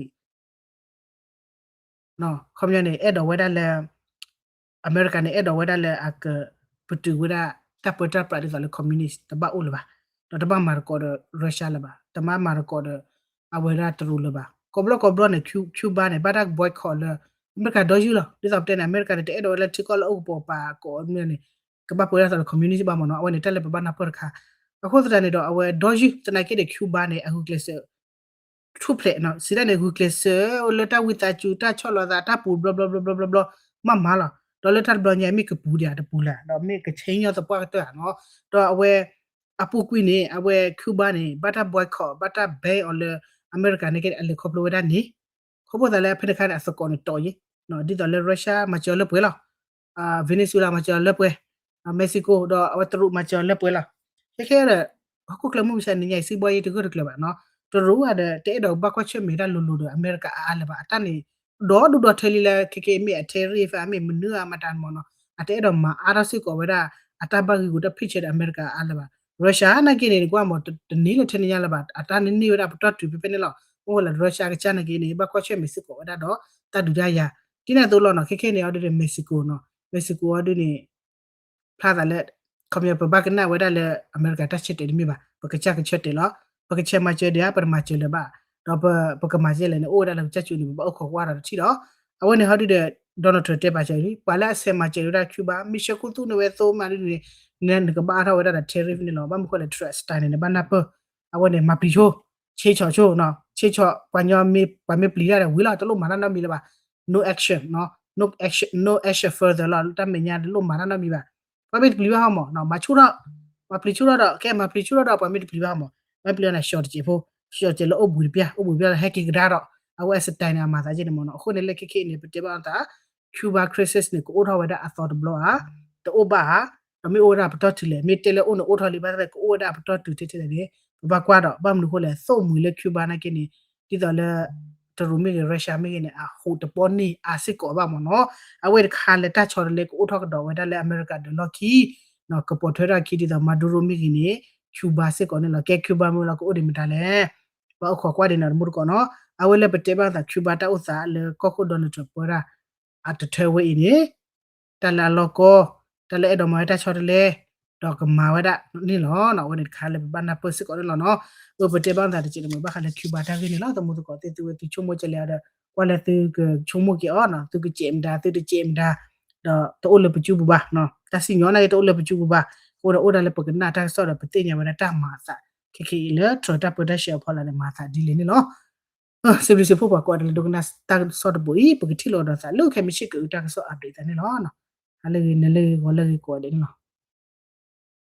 ခီပညီန့ၣ် အဲၣ်ဒိးဝဲဒၣ်လၢ အမဲရကၤန့ၣ် အဲၣ်ဒိးဝဲဒၣ်လၢအကပတုာ်ဝဲဒၣ် တၢ်ပၢတၢ်ပြးဒ်သိးလၢ communist တဘၣ်အိၣ်လၢၤဘၣ်, ဒီးတဘၣ်မၤသကိးဒီး Russia လၢၤဘၣ်, တဘၣ်မၤသကိးဒီး အဝဲဒၣ်တရူးလၢၤဘၣ်. ကိးဘျီကိးဘျီန့ၣ် Cuba န့ၣ် ဘၣ်တၢ် boycott လၢ အမဲရကၤဒီယုၢ်လီၤ. ဒ်သိးပတဲန့ၣ် အမဲရကၤန့ၣ် တအဲၣ်ဒိးဝဲလၢထံကီၢ်လၢအိၣ်ကပိာ်ပာ်ကိးမ့ၢ်န့ၣ် ကဘၣ်ပၢတၢ်သိးလၢ communist ဘၣ်မ့ၢ်နီၤ. အဝဲန့ၣ်တၢ်လၢပဘၣ်နၢ်ပၢၢ်တခါ. အဃိသတးန့ၣ်ဒီး အဝဲဒီယုၢ်သနာ်က့ဒီး Cuba န့ၣ် အဂုာ်ကျဲးစၢး ထူၣ်ဖျဲးနီၤ စံးဒ်န့ၣ် ဂုာ်ကျဲးစၢးလၢတၢ်ဝံသးစူၤ တၢ်ဆီၣ်လီၤသး တၢ်ပူၤ ဘျီဘျီဘျီဘျီဘျီဘျီ မးမးလီၤ. ဒီးလၢတၢ်တဘျီညါ မ့ၢ်ကပူၤဒံးဧါ တပူၤလဲၣ် ဒီးမ့ၢ်ကဆဲးညီသပှၢ်ကတၢၢ်ဧါနီၤ. ဒီးအဝဲ အပူၤကွံာ်န့ၣ် အဝဲ Cuba န့ၣ် ဘၣ်တၢ် boycott ဘၣ်တၢ် ban အီၤလၢ အမဲရကၤန့ၣ်က့ အလဲၤခီဖျိဝဲဒၣ်န့ၣ် ခီဖျိသးလၢအဖဲန့ၣ်အခါန့ၣ် အသကိးန့ၣ်တီၢ်ယံၤ ဒ်သိးလၢ Russia မၤစၢၤလၢပှဲၤလီၤ. Venezuela မၤစၢၤလၢပှဲၤ, Mexico ဒီးအဝဲတရူးမၤစၢၤလၢပှဲၤလီၤ. ခဲခဲဒီး ဟီၣ်ခိၣ်ချၢမုၢ်မဆါန့ၣ်ညါအံၤ စံးဘီယံၤတဂၢၢ်တကျၢၤဘၣ်နီၤ. တရူးဧါဒီး တအဲၣ်ဒိးဘၣ်ကွၢ်ဆၢၣ်မဲာ်တၢ်လိၤလိၤဒီး အမဲရကၤအါအါလၢၤဘၣ်. အတၢ်န့ၣ် ဒီဒူၣ်ဒီထၢလံလၢ ခဲခဲအံၤမ့ၢ်အ tariff မ့ၢ်မနုၤအမတၤမ့ၢ်နီၤ အတအဲၣ်ဒိးမၤအါထီၣ်စ့ၢ်ကီးဝဲဒၣ် အတၢ်ဘၣ်ဂံာ်ဂူာ်တၢ်ဖံးဆၢဒီးအမဲရကၤအါလၢၤဘၣ်. Russia နာ်က့န့ၣ် နကွၢ်မး တန့ၢ်လၢထဲန့ၣ်ညါလၢၤဘၣ်. အတၢ်န့ၣ်န့ၢ်ဝဲဒၣ်ပတီၢ်တုၤဖဲဖဲန့ၣ်လီၤ. အိၣ်လၢ Russia ကစၢ်နာ်က့န့ၣ် ဘၣ်ကွၢ်ဆၢၣ်မဲာ်စ့ၢ်ကီးဝဲဒၣ်ဒီး တၢ်ဒုးတၢ်ယၤ ဒ်န့ၣ်အသိးလီၤနီၤ. ခဲခဲန့ၣ်အီၤဒ်န့ၣ် Mexico နီၤ Mexico အီၤဒ်န့ၣ် ဖျါသးလၢ ခီပညီပဘၣ်ကနၣ်ဝဲဒၣ်လၢ အမဲရကၤတၢ်ဆၢတဲာ်တမ့ၢ်ဘၣ်. ပကစၢ်ကဆၢတဲာ်လီၤ. ပကဆဲးမၤစၢၤဒံးဧါ ပတမၤစၢၤလၢၤဘၣ်. ဒီးပကမၤစၢၤလဲၣ်န့ၣ် အိၣ်ဝဲဒၣ်လၢပကစၢ်စူၤန့ၣ် ပဘၣ်အိၣ်ခိးကွၢ်ဒီးတထံၣ်ဒီး အဝဲန့ၣ်ဟီဒုဒီး Donald Trump တဲပာ်စၢၤလံ ပှၤလၢအဆဲးမၤစၢၤဝဲဒၣ် Cuba မ့ၢ်ဆှၢခူသူၣ်န့ၢ်ဝဲသိမးဒ်န့ၣ် နကဘၣ်အါထီၣ်ဝဲဒၣ်ဒီး tariff န့ၣ်လီၤ. ဘၣ်မနုၤဃိလဲၣ် Trump style န့ၣ် နဘၣ်နၢ်ပၢၢ် အဝဲန့ၣ် မၤပျံၤဆိ ဆ့ဆီၣ်ဆိ ဆ့ဆီၣ် ပှၤညီမ့ၢ် ပှၤမ့ၢ်ပျံၤတၢ်ဒီးဝံၤလီၤ တလိၣ်မၤတၢ်နီတမံၤလၢၤဘၣ် no action, no action further လီၤ တၢ်မဲာ်ညါတလိၣ်မၤတၢ်နီတမံၤဘၣ်. ပှၤမ့ၢ်တပျံၤဘၣ်ဟီမး မၤဆူၣ်ထီၣ် မၤပျံၤဆူၣ်ထီၣ်ဒီး ကဲမၤပျံၤဆူၣ်ထီၣ်ဒီး ပှၤမ့ၢ်တပျံၤဘၣ်ဟီမး မ့ၢ်ပျံၤန့ၣ် ဆှီၣ်တစဲးဖိ ဆှီၣ်တစဲးလၢအိၣ်ဘှံးတပျၢ် အိၣ်ဘှံးတပျၢ်လၢဟဲက့ၤကဒါဒီး အဝဲအ style န့ၣ် အမၤသးက့န့ၣ်မးနီၤ. အဃိန့ၣ် လၢခဲခဲအံၤန့ၣ် ပတဲဘၣ်အသး Cuba crisis န့ၣ် ကအိၣ်ထီၣ်ဝဲဒၣ်အသီတဘျီဧါ တအိၣ်ဘၣ်ဧါ ဒီးမ့ၢ်အိၣ်ဝဲဒၣ်ပတီၢ်တုၤလဲၣ် မ့ၢ်တဲလၢအိၣ်န့ၣ်အိၣ်ထီၣ်လံ ဘၣ်သ့ၣ်သ့ၣ် ကအိၣ်ဝဲဒၣ်အပတီၢ်တုၤထဲထဲလဲၣ်န့ၣ် ပဘၣ်ကွၢ်ဒီး ဘၣ်မနုၤအဃိလဲၣ် သိၣ်မှံၤလၢ Cuba နာ်က့န့ၣ် ဒ်သိးလၢ တရူးမ့ၢ်ဂ့ၤ Russia မ့ၢ်ဂ့ၤန့ၣ် အဟူးတပီၢ်န့ၢ်အါစ့ၢ်ကီးဘၣ်မးနီၤ. အဝဲတခါလၢတၢ်ဆီတလဲကအိၣ်ထီၣ်ကဒီးဝဲဒၣ်လၢ America ဒီးလီၢ်ခံ ကပိာ်ထွဲထီၣ်ခံ ဒ်သိး Maduro မ့ၢ်ဂ့ၤန့ၣ် Cuba စ့ၢ်ကီးန့ၣ်လီၤ. ကဲ Cuba မ့ၢ်လီၤ ကအိၣ်ဒံးမတၤလဲၣ် ပှၤအိၣ်ခိးကွၢ်ဒံးနီၤ တမူတကိးနီၤ. အဝဲလၢပတဲဘၣ်သး Cuba တၢ်အိၣ်သးလၢကီၢ်ခိၣ် Donald Trump ပၢတၢ် အတထၢဝဲအံၤန့ၣ် တၢ်လၢအလီၢ်ကီ တၢ်လၢအဲၣ်ဒိးမၤဝဲတၢ်ဆီတလဲ ဒီးကမၤဝဲဒၣ်န့ၣ်လီၤ. အဝဲန့ၣ်တခါလၢပဘၣ်နၢ်ပၢၢ်စ့ၢ်ကီးန့ၣ်လီၤနီၤ. အပတဲဘၣ်သးတစဲးတမှဲၤဘၣ်ဃးလၢ Cuba တၢ်ဂ့ၢ်န့ၣ်လီၤ. တမူတကိးသ့ၣ်သုဝဲသုဆိကမိၣ်ကလဲာ်ဒီး ကွၢ်လၢသုကဆိကမိၣ်က့ၤအီၤနီၤ သုကစဲးမတၤ သုတစဲးမတၤ ဒီးတအိၣ်လၢပစုပူၤဘၣ်. တၢ်စံၣ်ညီၣ်နာ်က့တအိၣ်လၢပစုပူၤဘၣ်. အဃိဒီးအိၣ်ဒၣ်လၢပကနၣ်တၢ်ကစီၣ်ဒီးပသ့ၣ်ညါဝဲဒၣ်တၢ်မၤအသး ခဲခဲအံၤလၢ Trump တၢ်ပၢတၢ်ဆှၢအဖီလာ်န့ၣ် မၤအသးဒ်လဲၣ်န့ၣ်လီၤ. စံးဘျုးစံးဖှိၣ်ပှၤကိးဂၤဒဲးလၢဒိကနၣ်တၢ်ကစီၣ်တဘိးအံၤ ပကထံၣ်လိာ်ဒီးသးလၢခဲမုၢ်ဆ့ၣ်က့ၤအုးတၢ်ကစီၣ် update သးန့ၣ်လီၤ. ဟါလၢဂ့ၤ နၤလၢဂ့ၤ ဂီၤလၢဂ့ၤကိးဂၤဒဲးန့ၣ်လီၤ.